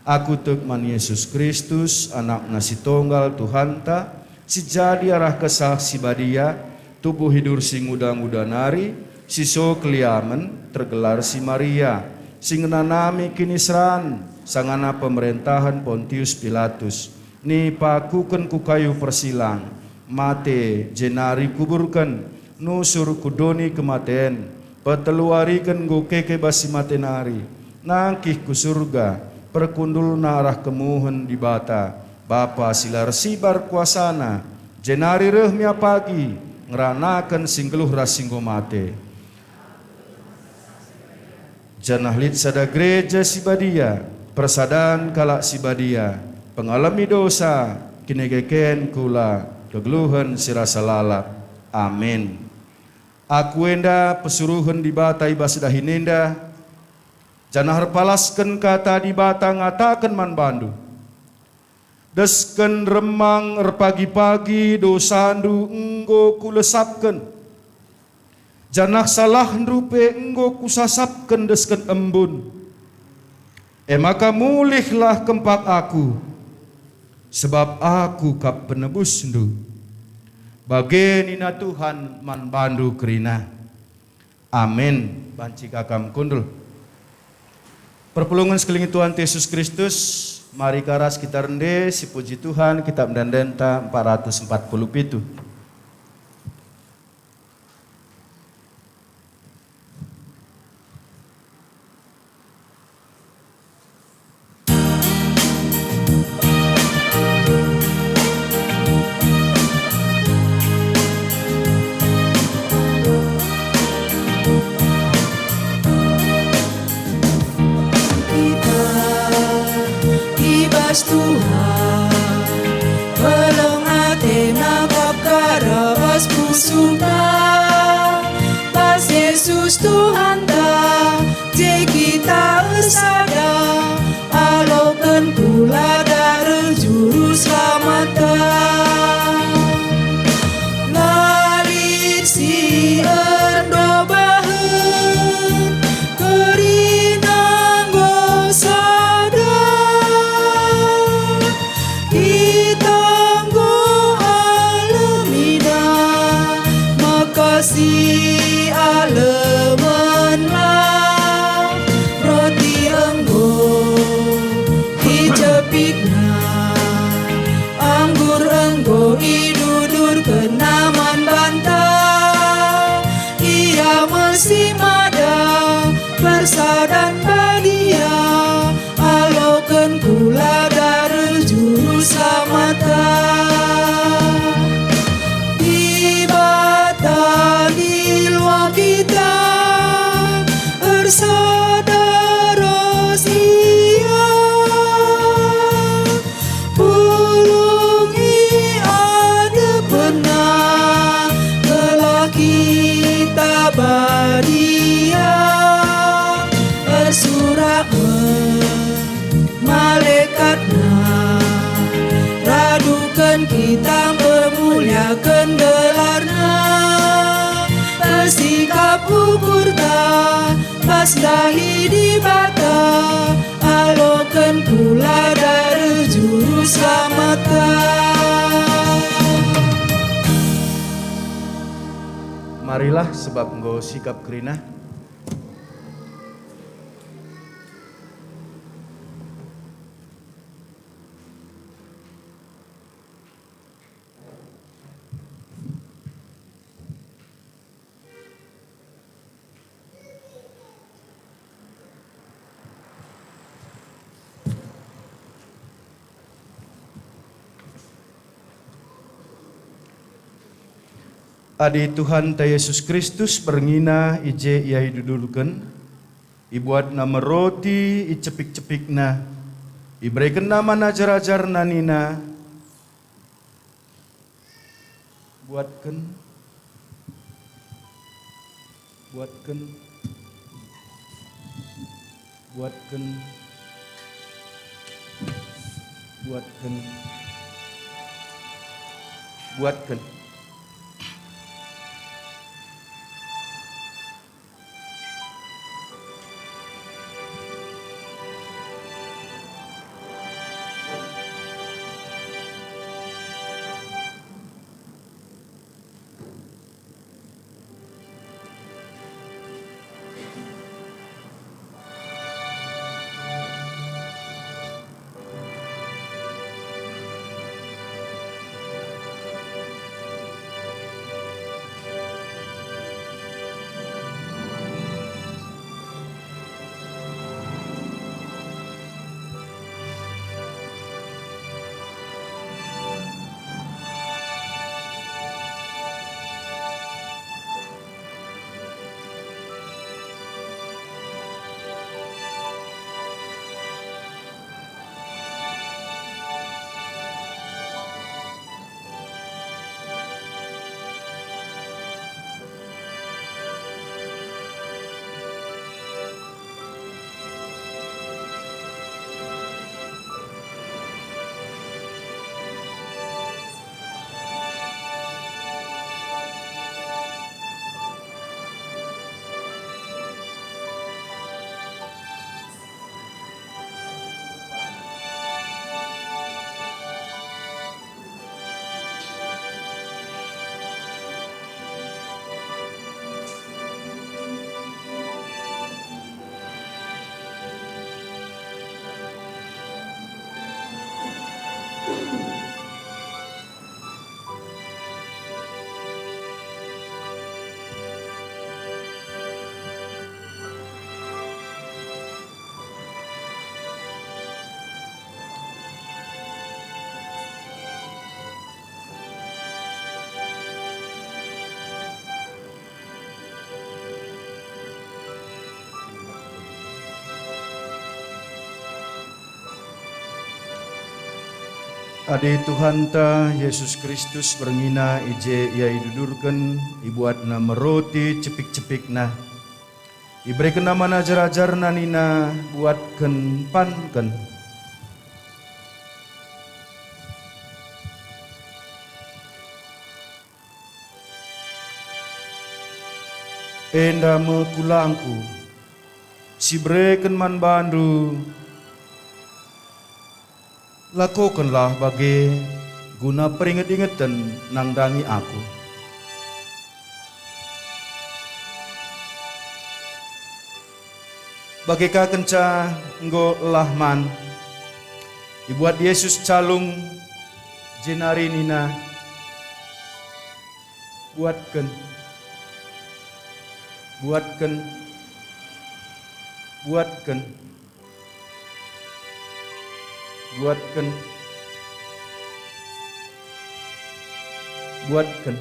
Aku tek man Yesus Kristus, AnakNa si Tonggal, Tuhanta, si jadi arah Kesah Si Badia, tubuh idur si nguda-nguda nari, si so keliamen, tergelar si Maria, si ngenanami kiniseran sangana pemerentahen Pontius Pilatus, nipakuken ku kayu persilang, mate, jenari kuburken, nusur ku doni kematen, peteluariken enggo keke bas si mate nari, nangkih ku Surga, perkundulna arah kemuhen Dibata, Bapa si la ersibar kuasaNa, jenari reh mia pagi ngeranaken si nggeluh ras si enggo mate. Janah lit sada gereja si badia, persadan kalak si badia, pengalemi dosa, kinekeken kula, kegeluhen si rasa lalap. Amin. Aku enda pesuruhen Dibata i bas dahin enda, janah erpalasken kata Dibata ngataken man bandu, "Desken remang erpagi-pagi dosandu enggo kulesapken, janah salahndu pe enggo kusasapken desken embun. E maka mulihlah kempak Aku, sebab Aku kap penebusndu." Bage nina Tuhan man bandu kerina. Amin. Banci ka kam kundul. Perpulungen sekelining Tuhan Yesus Kristus, mari ka ras kita rende sipuji Tuhan, kitab ende-endenta empat ratus empat puluh pitu. Kita i bas Tuhan, peleng atena kap ka ras pusuhta, bas Yesus Tuhanta, je kita ersada, aloken kula dareh Juru Selamatta. La lit si erdobahen, kerina enggo sada. Kita enggo alemina, maka sialemenlah. Roti enggo icepitna, anggur enggo idudurkenna man banta. Ia me si mada persadan badia, aloken kula dareh Juru Selamatta. Dibata nggeluh kita, ersada ras Ia. Pulung i adepenNa, gelah kita badia. Ersurak me malekatNa, raduken kita memuliaken gelarNa. Ersikap ukurta bas dahi Dibata, aloken kula dareh Juru Selamatta. Marilah, sebab enggo sikap kerina. Adi Tuhanta Jesus Kristus berngina i je Ia idudurken, ibuatNa me roti, icepik-cepikNa, iberekenNa man ajar-ajarNa nina, "Buatken, buatken, buatken, buatken, buatken." Adi Tuhanta Jesus Kristus berngina i je Ia idudurken, ibuatNa me roti, cepik-cepikNa, iberekenNa man ajar-ajarNa nina, "Buatken, panken. Enda me kulangKu, si ibereken man bandu. Lakokenlah bage guna peringet-ingeten nandangi Aku." Bage ka kenca enggo elah man, ibuat Jesus calung, jenari nina, "Buatken, buatken, buatken, buatken, buatken."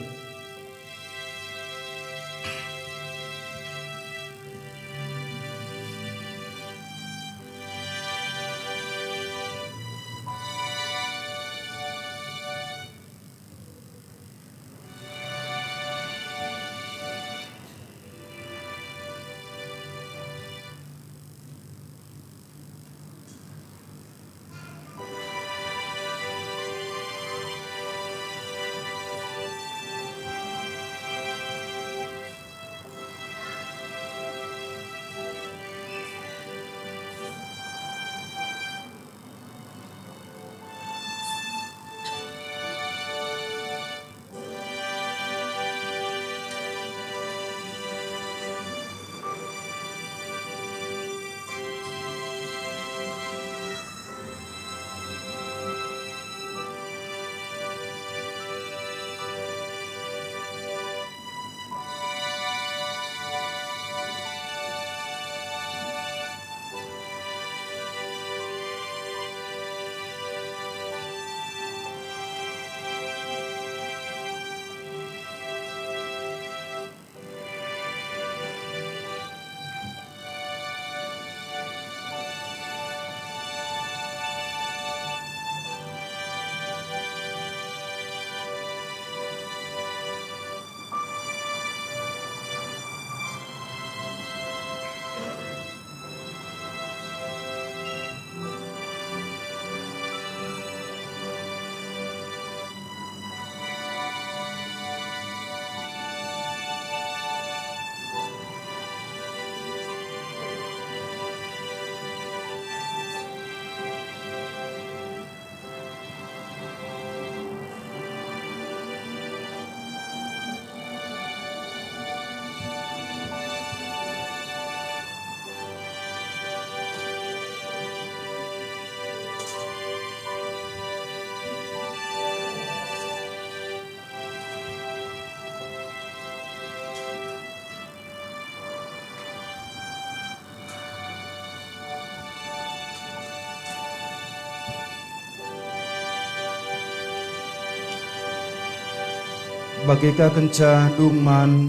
Bage ka kenca dung man,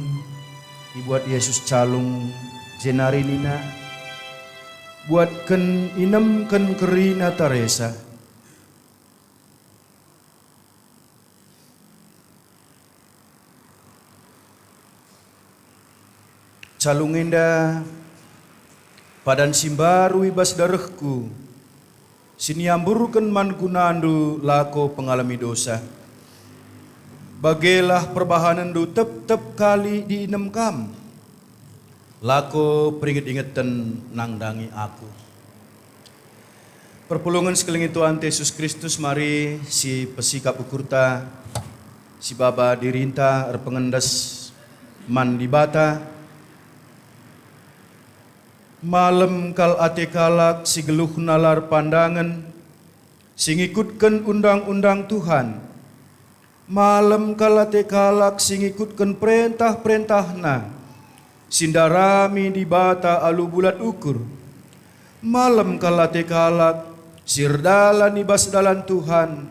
ibuat Jesus calung, jenari nina, "Buatken, inemken kerina taresa." Calung enda padan si mbaru i bas darehKu, si niamburken man gunandu lako pengalemi dosa. Bagelah perbahanenndu tep-tep kali diinem kam. Lako peringet-ingeten nandangi Aku. Perpulungen si kelengi Tuhanta Jesus Kristus, mari si pesikap ukurta, si baba dirinta erpengendes man Dibata. Malem kal ate kalak si geluhna la erpandangen, si ngikutken undang-undang Tuhan. Malem kal ate kalak si ngikutken perentah-perentahNa, si ndarami Dibata alu bulat ukur. Malem kal ate kalak si erdalan i bas dalan Tuhan,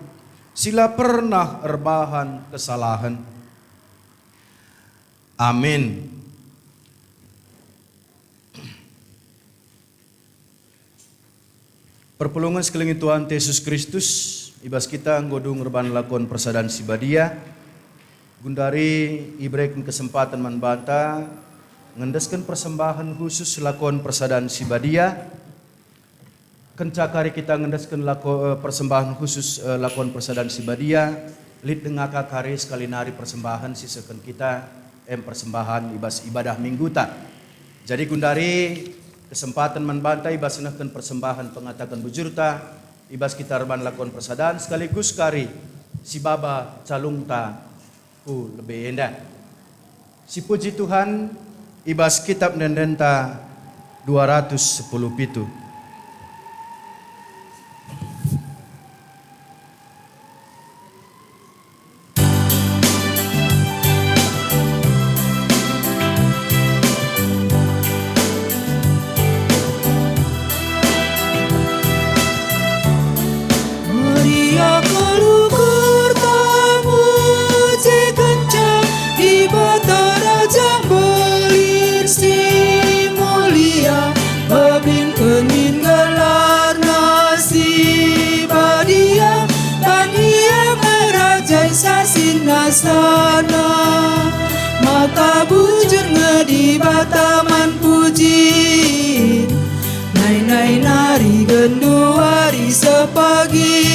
si la pernah erbahan kesalahen. Amin. Perpulungen si kelengi Tuhanta Jesus Kristus, i bas kita enggo dung erban lakon persadan si badia. Gundari ibereken kesempaten man banta ngendesken persembahen khusus lakon persadan si badia. Kenca kari kita ngendesken lako, eh, persembahen khusus, eh, lakon persadan si badia, lit denga ka kari sekali nari persembahen si sehken kita, em persembahen i bas ibadah mingguta. Jadi gundari kesempaten man banta i bas nehken persembahen pengataken bujurta, i bas kita erban lakon persadan sekaligus kari si baba calungta ku lebe enda. Sipuji Tuhan, i bas Kitab Ende-endenta dua ratus sepuluh pitu. Meriah kal ukurta mujikenca Dibata Raja Mbelin si Mulia, bebingken min gelarNa si badia, ban Ia nge Raja i sasinna sana. Maka bujur nge Dibata man pujin, nai-nai nari genduari sepagi.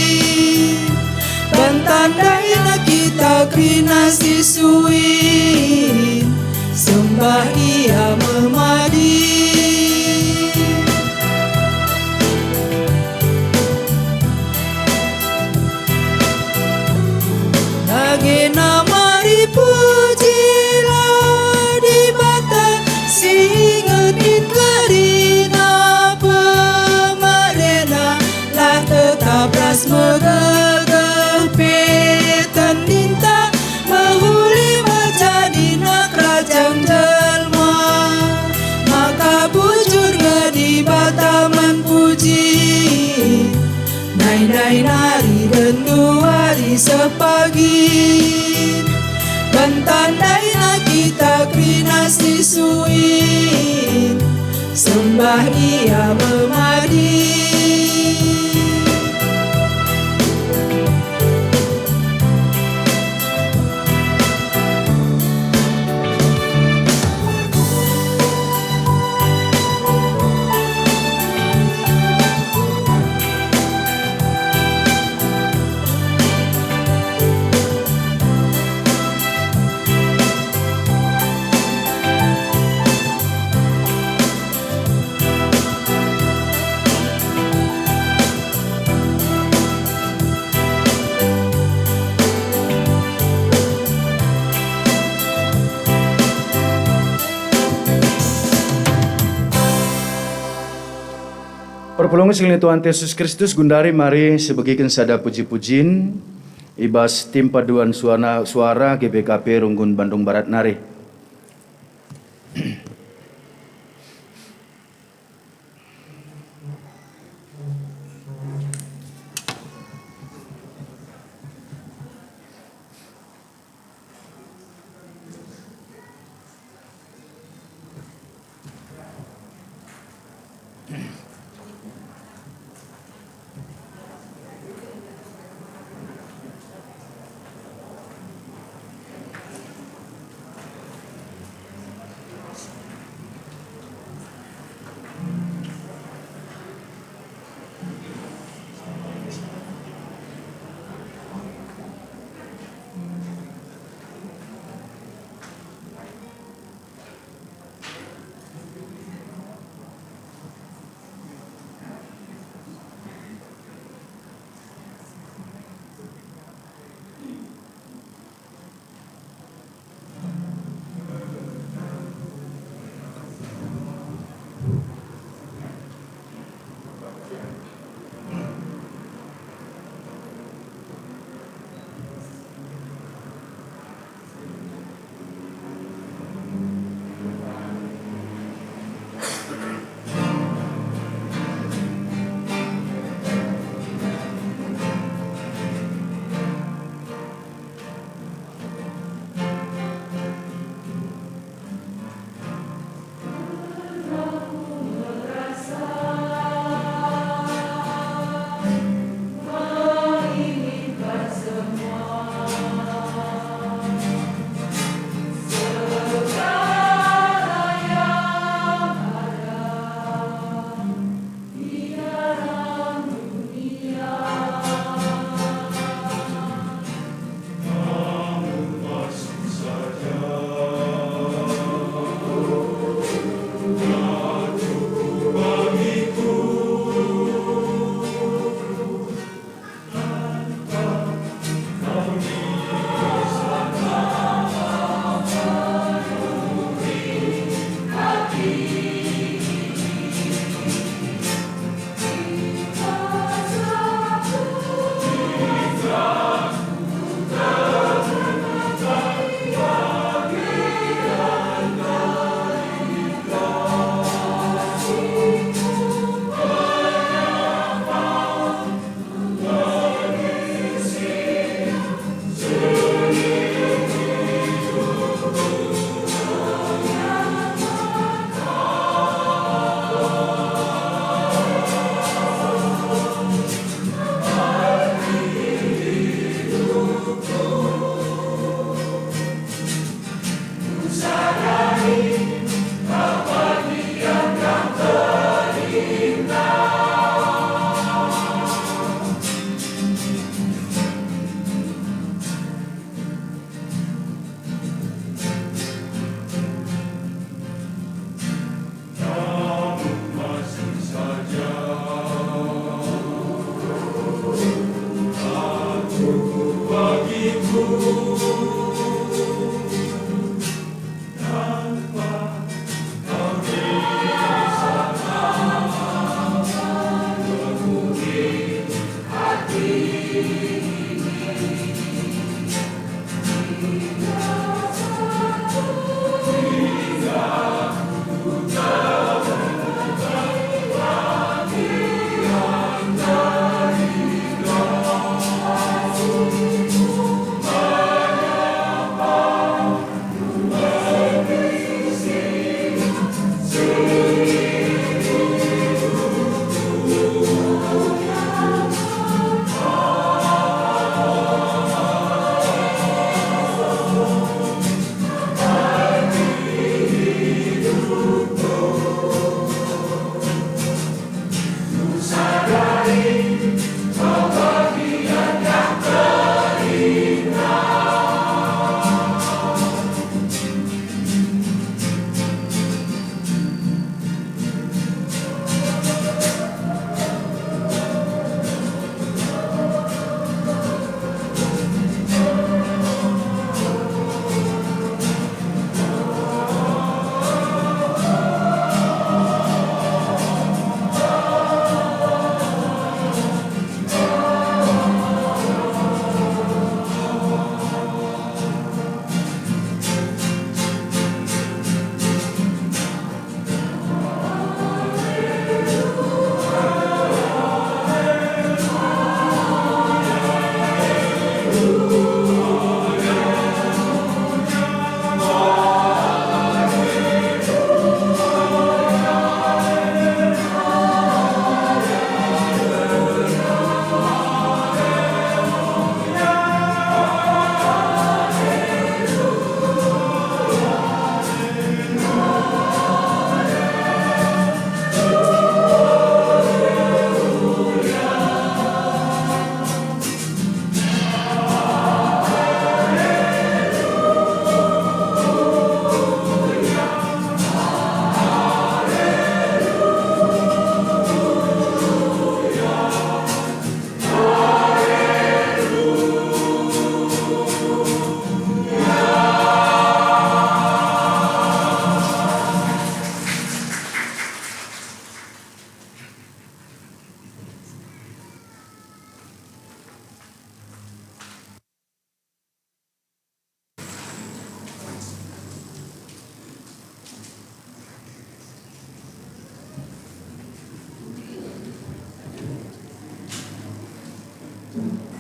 Ban tandaina kita kerina si suin, sembah Ia me madi. Dage mari pujilah Dibata si inget-inget kerina pemereNa, la tetap ras megegeh pe tendinta, mehuli me jadi anak kerajaan jelma. Maka bujur nge Dibata man puji, nai-nai nari genduari sepagi. Ban tandaina kita kerina si suin, sembah Ia me madi. Perpulungen si kelengi Tuhan Yesus Kristus, gundari mari sibegiken sada puji-pujin i bas tim paduan suana-, suara G B K P Runggun Bandung Barat nari.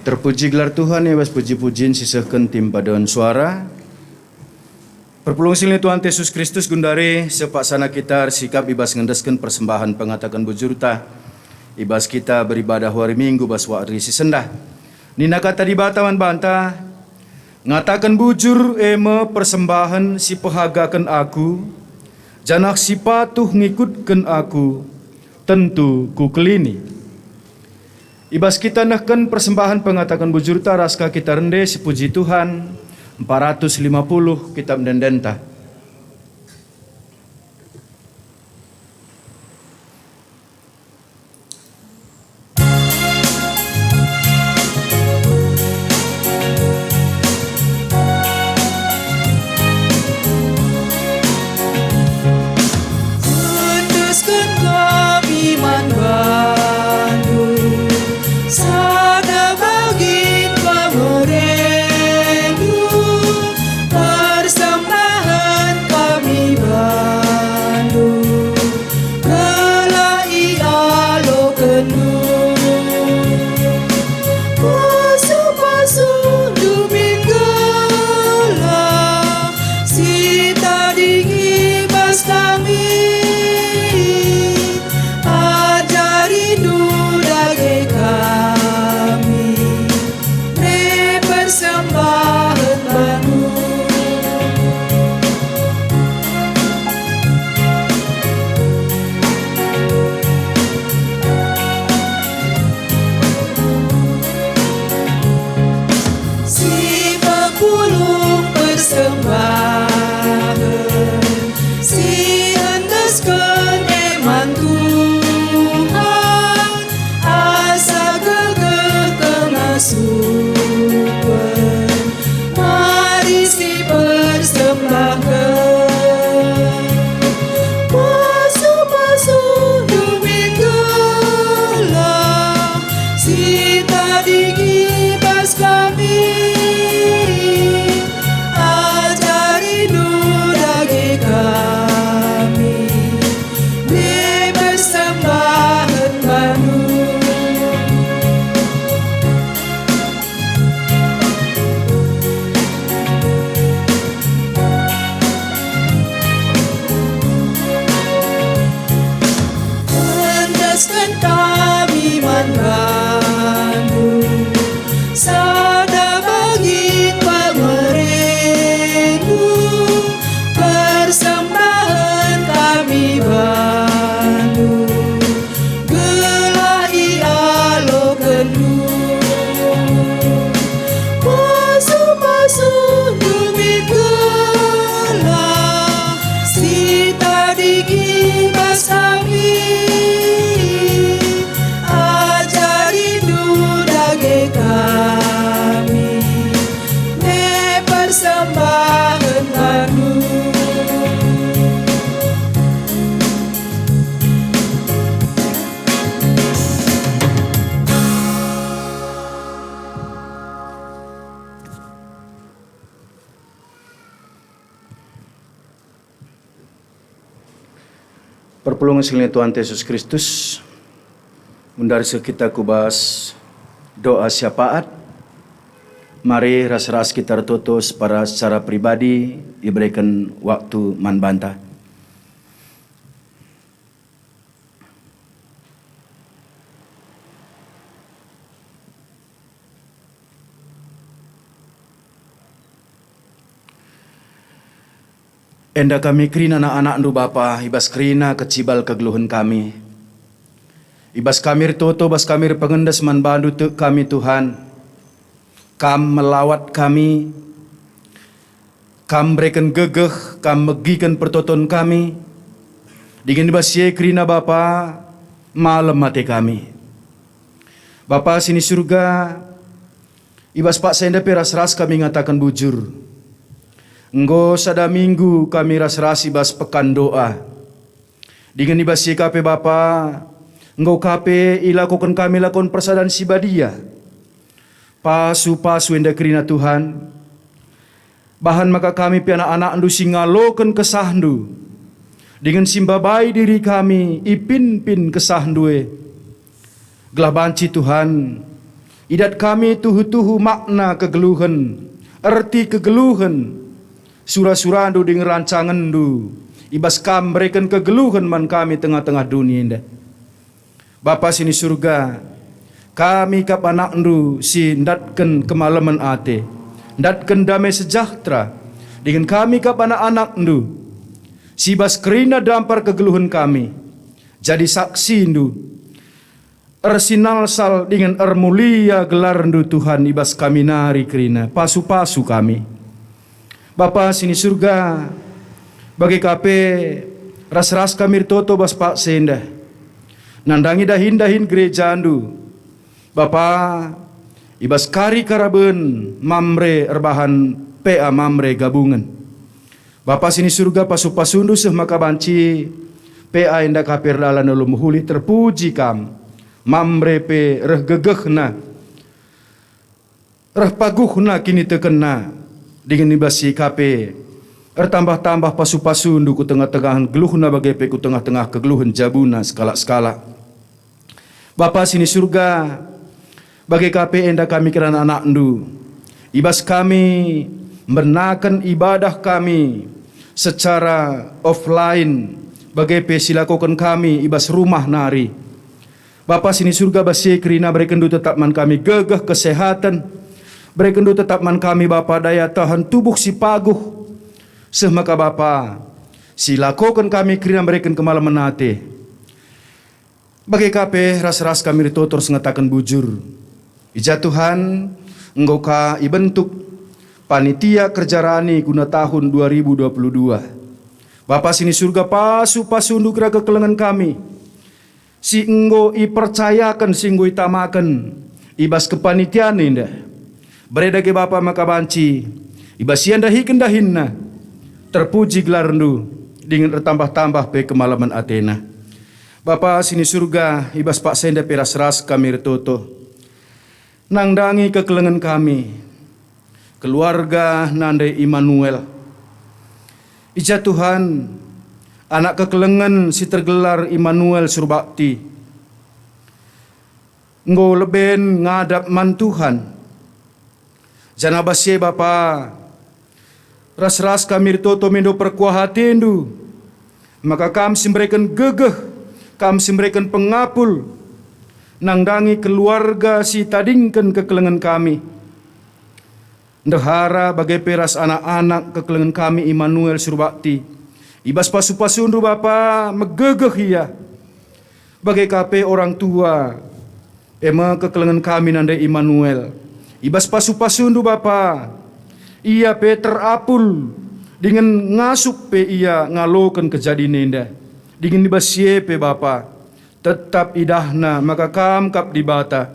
Terpuji gelar Tuhan i bas puji-pujin si sehken tim paduan suara. Perpulungen si lit Tuhan Yesus Kristus, gundari sepaksana kita ersikap i bas ngendesken persembahen pengataken bujurta i bas kita beribadah wari Minggu bas wari si sendah. Nina kata Dibata man banta, "Ngataken bujur e me persembahen si pehagaken Aku, janah si patuh ngikutken Aku, tentu Kukelini." I bas kita nehken persembahen pengataken bujurta ras ka kita rende si puji Tuhan, empat ratus lima puluh kitab ende-endenta. Endesken kami man bandu, sada bagin pemerendu, persembahen kami bandu, gelah ialokenndu. Pasu-pasundu min gelah si tading i bas kami, ajarindu dage kami, me persembahen bandu. Si pepulung persembahen si endesken e man Tuhan, asa gegeh kengasupen, mari sipersembahken. Pasu-pasundu min gelah si tading i bas kami, ajarindu dage kami, me persembahen bandu. Endesken kami man bandu, sada bagin pemerendu, persembahen kami bandu, gelah ialokenndu. Pasu-pasundu min gelah si tading i bas kami, ajarindu dage kami, me persembahen bandu. Perpulungen si lit Tuhan Yesus Kristus, gundari seh kita ku bas doa syafaat. Mari ras-ras kita ertoto separa secara pribadi, ibereken waktu man banta. Enda kami kerina anak-anakNdu, Bapa, i bas kerina kecibal kegeluhen kami. I bas kami ertoto, bas kami erpengendes man baNdu tek kami, Tuhan. Kam melawat kami, Kam mereken gegeh, Kam megiken pertoton kami. Dingen i bas si e kerina, Bapa, malem ate kami. Bapa si ni Surga, i bas paksa enda pe ras-ras kami ngataken bujur. Enggo sada minggu kami ras-ras i bas pekan doa. Dingen i bas si e ka pe, Bapa, enggo ka pe ilakoken kami lakon persadan si badia. Pasu-pasu enda kerina, Tuhan. Bahan maka kami pe anak-anakNdu si ngaloken kesahNdu, dingen si mbabai diri kami ipinpin kesahNdu e. Gelah banci, Tuhan, Idat kami tuhu-tuhu makna kegeluhen, erti kegeluhen, sura-surandu dingen rancangenndu, i bas kam mereken kegeluhen man kami tengah-tengah doni enda. Bapa si ni Surga, kami kap anakndu si ndatken kemalemen ate, ndatken dame sejahtera, dingen kami kap anak-anakndu, si bas kerina dampar kegeluhen kami, jadi saksindu. Ersinalsal dingen ermulia gelarndu Tuhan i bas kami nari kerina, pasu-pasu kami. Bapa si ni Surga, bage ka pe ras-ras kami ertoto bas paksa enda. Nandangi dahin-dahin gerejandu. Bapa, i bas kari karaben Mamre erbahan P A Mamre gabungen. Bapa si ni Surga, pasu-pasundu seh maka banci P A enda ka pe erdalan alu mehuli, terpuji kam. Mamre pe reh gegehna, reh paguhna kinitekenna, dingen i bas si ka pe ertambah-tambah pasu-pasundu ku tengah-tengahen geluhna bage pe ku tengah-tengah kegeluhen jabuna sekalak-sekalak. Bapa si ni Surga, bage ka pe enda kami kerana anakndu. I bas kami mbenaken ibadah kami secara offline, bage pe si lakoken kami i bas rumah nari. Bapa si ni Surga, bas si kerina berekenndu tetap man kami gegeh kesehaten. Berekenndu tetap man kami, Bapa, daya tahan tubuh si paguh. Seh maka, Bapa, si lakoken kami kerina mereken kemalemen ate. Bage ka pe ras-ras kami ertoto ras ngataken bujur. I ja Tuhan, enggo ka ibentuk panitia kerja rani guna tahun dua ribu dua puluh dua. Bapa si ni Surga, pasu-pasundu kira kekelengen kami, si enggo ipercayaken, si enggo itamaken i bas kepanitian enda. Bere dage Bapa maka banci, i bas ia ndahiken dahinna, terpuji gelarndu, dingen ertambah-tambah pe kemalemen atena. Bapa si ni Surga, i bas paksa enda pe ras-ras kami ertoto. Nandangi kekelengen kami, keluarga nande Immanuel. I ja Tuhan, anak kekelengen si tergelar Immanuel Surbakti, enggo leben ngadap man Tuhan. Janah bas si e, Bapa, ras-ras kami ertoto mindo perkuah atendu, maka Kam si mereken gegeh, Kam si mereken pengapul, nandangi keluarga si itadingken kekelengen kami. Ndehara bage pe ras anak-anak kekelengen kami Immanuel Surbakti. I bas pasu-pasundu Bapa, megegeh ia. Bage ka pe orang tua, e me kekelengen kami nande Immanuel. I bas pasu-pasundu Bapa, ia pe terapul, dingen ngasup pe ia ngaloken kejadin enda. Dingen i bas si e pe Bapa, tetap idahna maka Kam kap Dibata,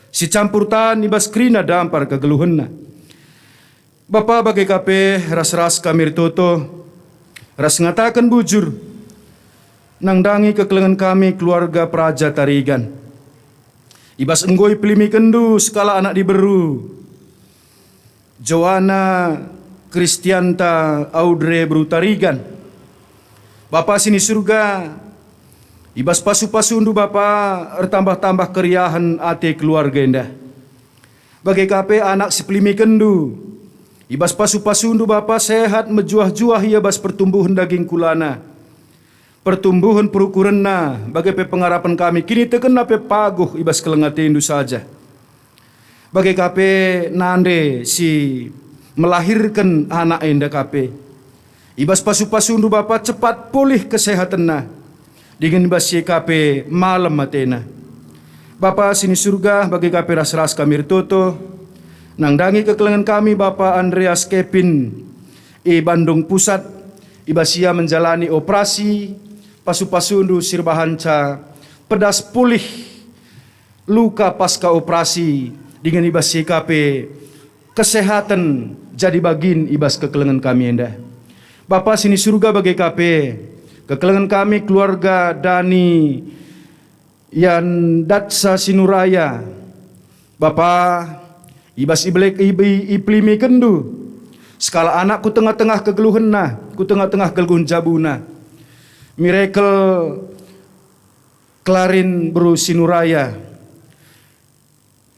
si campur tan i bas kerina dampar kegeluhenna. Bapa, bage ka pe ras-ras kami ertoto, ras ngataken bujur, nandangi kekelengen kami keluarga Peraja Tarigan. I bas enggo ipelimekenNdu sekalak anak diberu, Joanna Kristianta Audrey beru Tarigan. Bapa si ni Surga, i bas pasu-pasuNdu Bapa, ertambah-tambah keriahen ate keluarga enda. Bage ka pe anak si pelimekenNdu, i bas pasu-pasuNdu Bapa, sehat mejuah-juah ia bas pertumbuhen daging kulana, pertumbuhen perukurenna, bage pe pengarapen kami, kinitekenna pe paguh i bas keleng ateNdu saja. Bage ka pe nande si melahirken anak enda ka pe. I bas pasu-pasuNdu Bapa, cepat pulih kesehatenna, dingen i bas si e ka pe malem atena. Bapa si ni Surga, bage ka pe ras-ras kami ertoto, nandangi kekelengen kami Bapa Andreas Kevin i Bandung Pusat, i bas ia menjalani operasi, pasu-pasuNdu si erbahanca pedas pulih luka pasca operasi, dingen i bas si e ka pe kesehaten jadi bagin i bas kekelengen kami enda. Bapa si ni Surga, bage ka pe kekelengen kami keluarga Dani Yandatsa Sinuraya. Bapa, i bas ibelek ibi ipelimikenNdu sekalak anak ku tengah-tengah kegeluhenna, ku tengah-tengah kegeluhen jabuna. Miracle Klarin beru Sinuraya,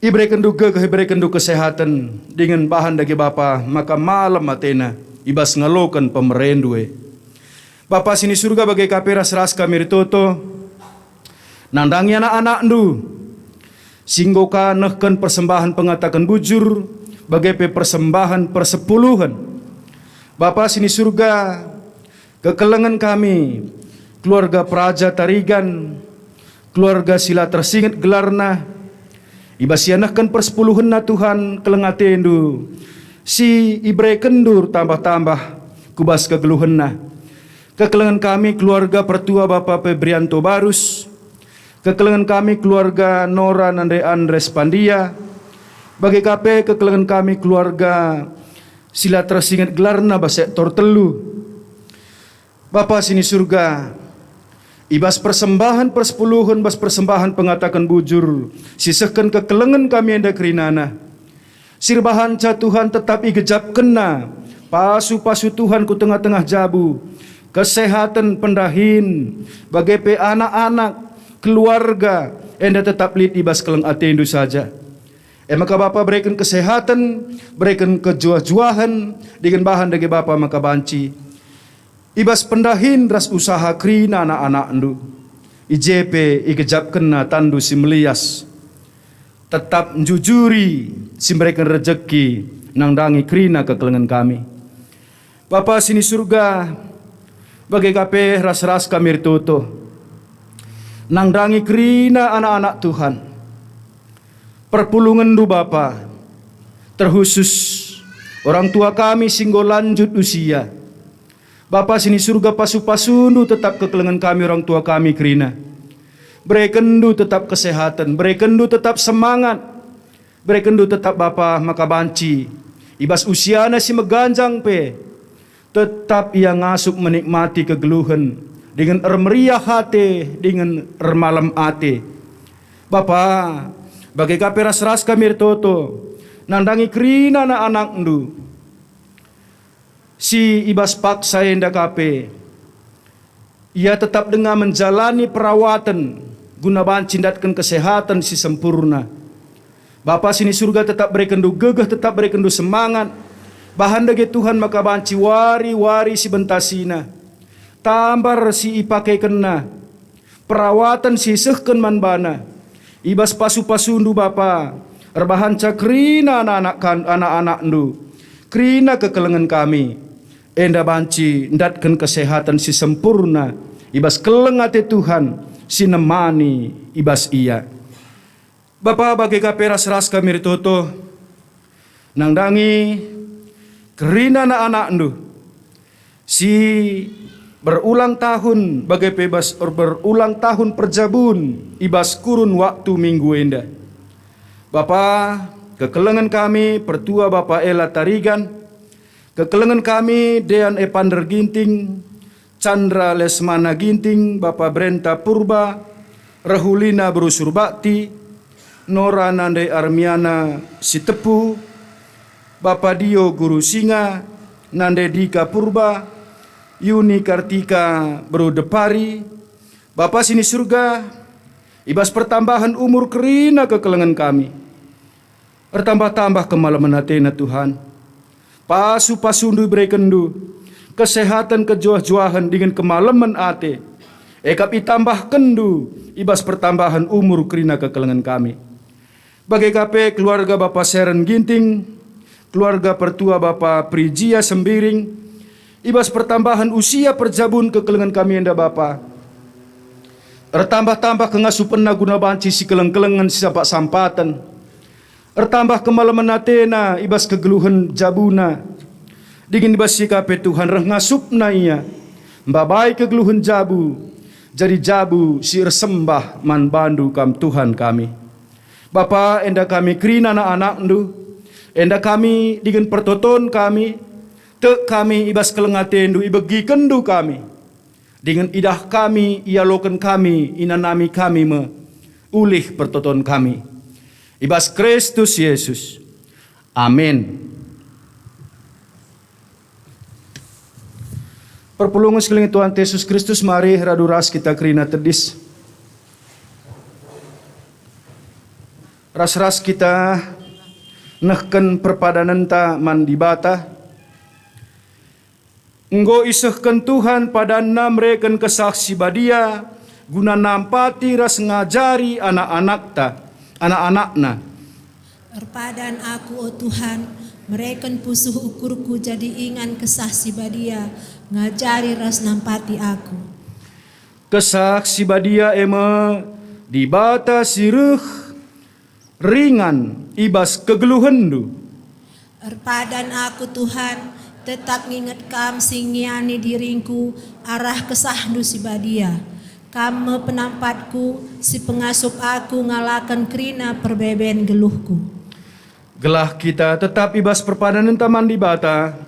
Iberekenndu gegeh, iberekenndu kesehaten, dingen bahan dage Bapa maka malem atena i bas ngaloken pemerendu e. Bapa si ni Surga, bage ka pe ras-ras kami ertoto nandangi anak-anakndu si enggo ka nehken persembahen pengataken bujur, bage pe persembahen persepuluhen. Bapa si ni Surga, kekelengen kami, keluarga Peraja Tarigan, keluarga si la tersinget gelarna, i bas ia nehken persepuluhenna, Tuhan, keleng atendu si iberekenndu ertambah-tambah ku bas kegeluhenna. Kekelengen kami, keluarga pertua Bapa Febrianto Barus, kekelengen kami, keluarga Nora nande Andres Pandia, bage ka pe kekelengen kami, keluarga si la tersinget gelarna bas sektor telu. Bapa si ni Surga, i bas persembahen persepuluhen, bas persembahen pengataken bujur, si sehken kekelengen kami enda kerinana, si erbahanca Tuhan tetap igejapkenna pasu-pasu Tuhan ku tengah-tengah jabu, kesehaten, pendahin, bage pe anak-anak, keluarga, enda tetap lit i bas keleng atendu saja. E maka Bapa, bereken kesehaten, bereken kejuah-juahen, dingen bahan dage Bapa maka banci i bas pendahin ras usaha kerina anak-anakndu. I je pe igejapkenna tanNdu si melias, tetap njujuri si mereken rejeki nandangi kerina kekelengen kami. Bapa si ni Surga, bage ka pe ras-ras kami ertoto nandangi kerina anak-anak Tuhan. Perpulungendu Bapa, terkhusus orang tua kami si enggo lanjut usia. Bapa si ni Surga, pasu-pasundu tetap kekelengen kami orang tua kami kerina. Berekenndu tetap kesehaten, berekenndu tetap semangat, berekenndu tetap Bapa maka banci i bas usiana si meganjang pe tetap ia ngasup menikmati kegeluhen dingen ermeriah ate dingen ermalem ate. Bapa, bage ka pe ras-ras kami ertoto nandangi kerina anak-anakndu si i bas paksa enda ka pe. Ia tetap denga menjalani perawaten guna banci ndatken kesehaten si sempurna. Bapa si ni Surga, tetap berekenndu gegeh, tetap berekenndu semangat. Bahan dage Tuhan maka banci wari-wari si bentasina, tambar si ipakekenna, perawaten si isehken man bana. I bas pasu-pasundu Bapa, erbahanca kerina anak-anak kan-, anak-anakndu, kerina kekelengen kami, enda banci ndatken kesehaten si sempurna i bas keleng ate Tuhan si nemani i bas ia. Bapa, bage ka pe ras-ras kami ertoto nandangi kerina anak-anakndu si berulang tahun, bage pe bas berulang tahun perjabun i bas kurun waktu minggu enda. Bapa, kekelengen kami, pertua Bapa Ela Tarigan, kekelengen kami, Dean Epander Ginting, Chandra Lesmana Ginting, Bapa Brenta Purba, Rehulina Beru Surbakti, Nora nande Armiana Sitepu, Bapa Dio Guru Singa, nande Dika Purba, Yuni Kartika Beru Depari, Bapa si ni Surga, i bas pertambahen umur kerina kekelengen kami. Ertambah-tambah kemalemen atena, Tuhan. Pasu-pasundu iberekenndu, kesehaten, kejuah-juahen dingen kemalemen ate. E kap itambahkenndu i bas pertambahen umur kerina kekelengen kami. Bage ka pe keluarga Bapa Seren Ginting, keluarga pertua Bapa Prijia Sembiring, i bas pertambahen usia perjabun kekelengen kami enda Bapa. Ertambah-tambah kengasupenna guna banci sikeleng-kelengen, sisampat-sampaten. Ertambah kemalemen atena i bas kegeluhen jabuna. Dingen i bas si ka pe Tuhan reh ngasupna ia, mbabai kegeluhen jabu, jadi jabu si ersembah man bandu Kam Tuhan kami. Bapa, enda kami kerina anak-anakndu, enda kami dingen pertoton kami, tek kami i bas keleng atendu ibegikenndu kami. Dingen idah kami, ialoken kami, inanami kami me ulih pertoton kami. I bas Kristus Yesus. Amin. Perpulungen si kekelengen Tuhan Yesus Kristus, mari radu ras kita kerina tedis. Ras-ras kita nehken perpadanenta man Dibata. Enggo isehken Tuhan padanNa mereken Kesah Si Badia guna nampati ras ngajari anak-anakta, anak-anakNa. Erpadan aku, o Tuhan, mereken pusuh ukurku jadi ingan Kesah Si Badia, ngajari ras nampati aku. Kesah Si Badia e me Dibata si reh ringan i bas kegeluhenndu. Erpadan aku, Tuhan, tetap nginget Kam si ngiani diringku arah KesahNdu Si Badia. Kam me penampatku, si pengasup aku ngalaken kerina perbeben geluhku. Gelah kita tetap i bas perpadanenta man Dibata,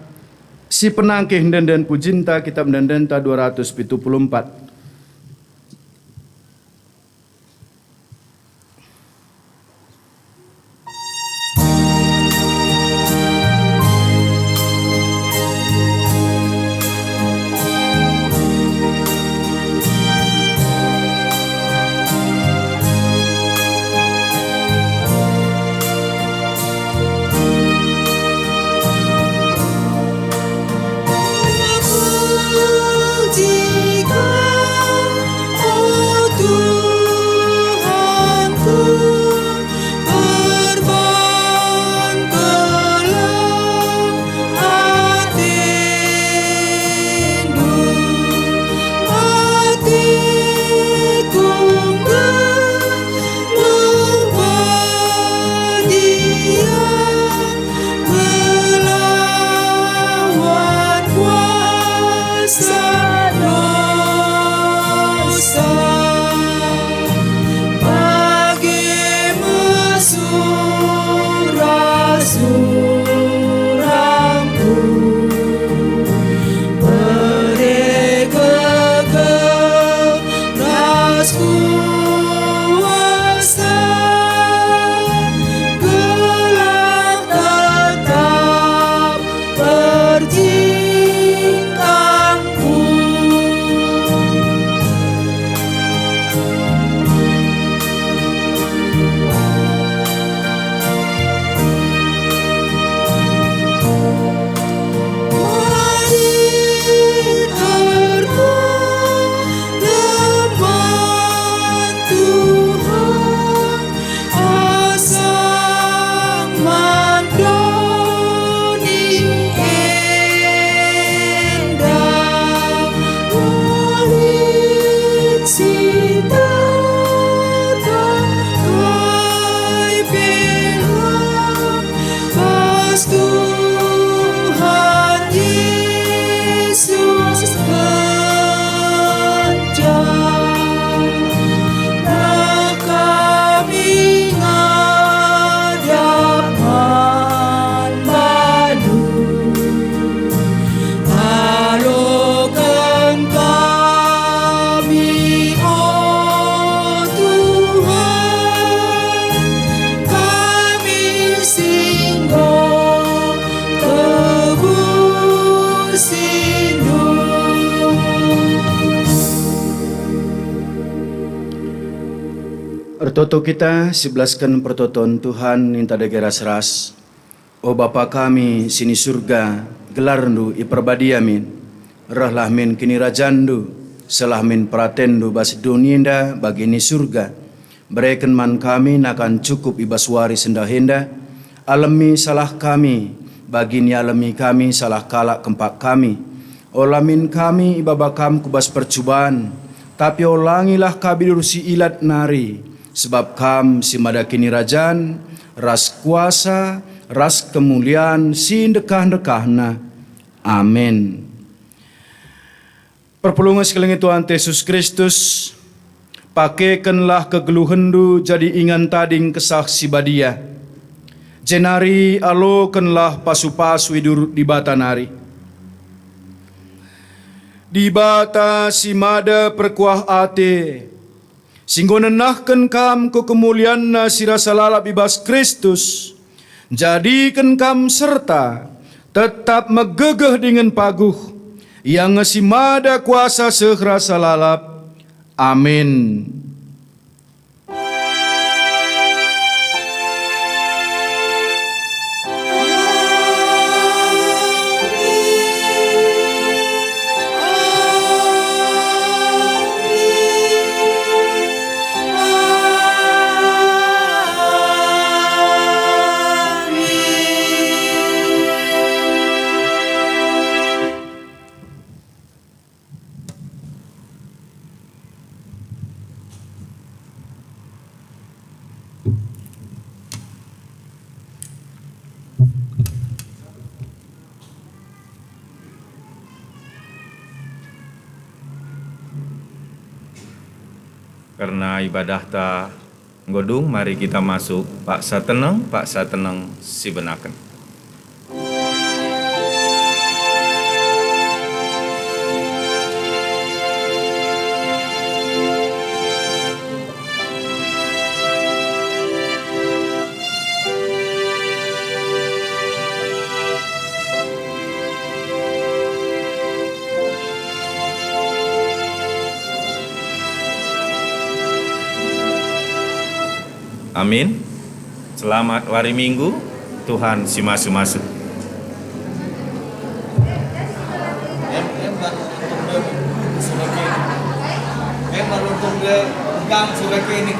si penangkih ende-enden pujinta, Kitab Ende-endenta dua ratus pitu puluh empat. Luh Badia melawan kuasa dosa, bage me sura-surangku. Bere gegeh ras kuasa, gelah tetap erjingkangku. Mari ertoto man Tuhan, asang man doni enda. Lit si tetap kai pe lang, bas Tuhan Yesus kenca. Nah, kami ngadap man baNdu, aloken kami, o Tuhan, kami si enggo tebusiNdu. Ertoto kita sibelasken pertoton Tuhan, ninta dage ras-ras. O Bapa kami si ni Surga, gelarNdu iperbadia min. Rehlah min kinirajanNdu, seh lah min peratenNdu bas doni enda bagi ni Surga. Bereken man kami nakan cukup i bas wari sendah enda. Alemi salah kami, bagi nialemi kami salah kalak kempak kami. Ola min kami ibaba Kam ku bas percuban, tapi olangilah kabi diberu si ilat nari, sebab Kam si mada kinirajan, ras kuasa, ras kemulian si ndekah-ndekahna. Amin. Perpulungen si kelengi Tuhanta Jesus Kristus, pakekenlah kegeluhenndu jadi ingan tading Kesah Si Badia, jenari alokenlah pasu-pasu i durut Dibata nari. Dibata si mada perkuah ate, si enggo nenahken kam ku kemulianNa si rasa lalap i bas Kristus, njadiken kam serta tetap megegeh dingen paguh. Ia nge si mada kuasa seh rasa lalap. Amin. Kerna ibadahta enggo dung, mari kita masuk paksa teneng, paksa teneng sibenaken. Amin. Selamat wari Minggu, Tuhan simasu-masu. Em, em, baru untung deh, sudah kini. Em, baru untung deh, gang sudah kini.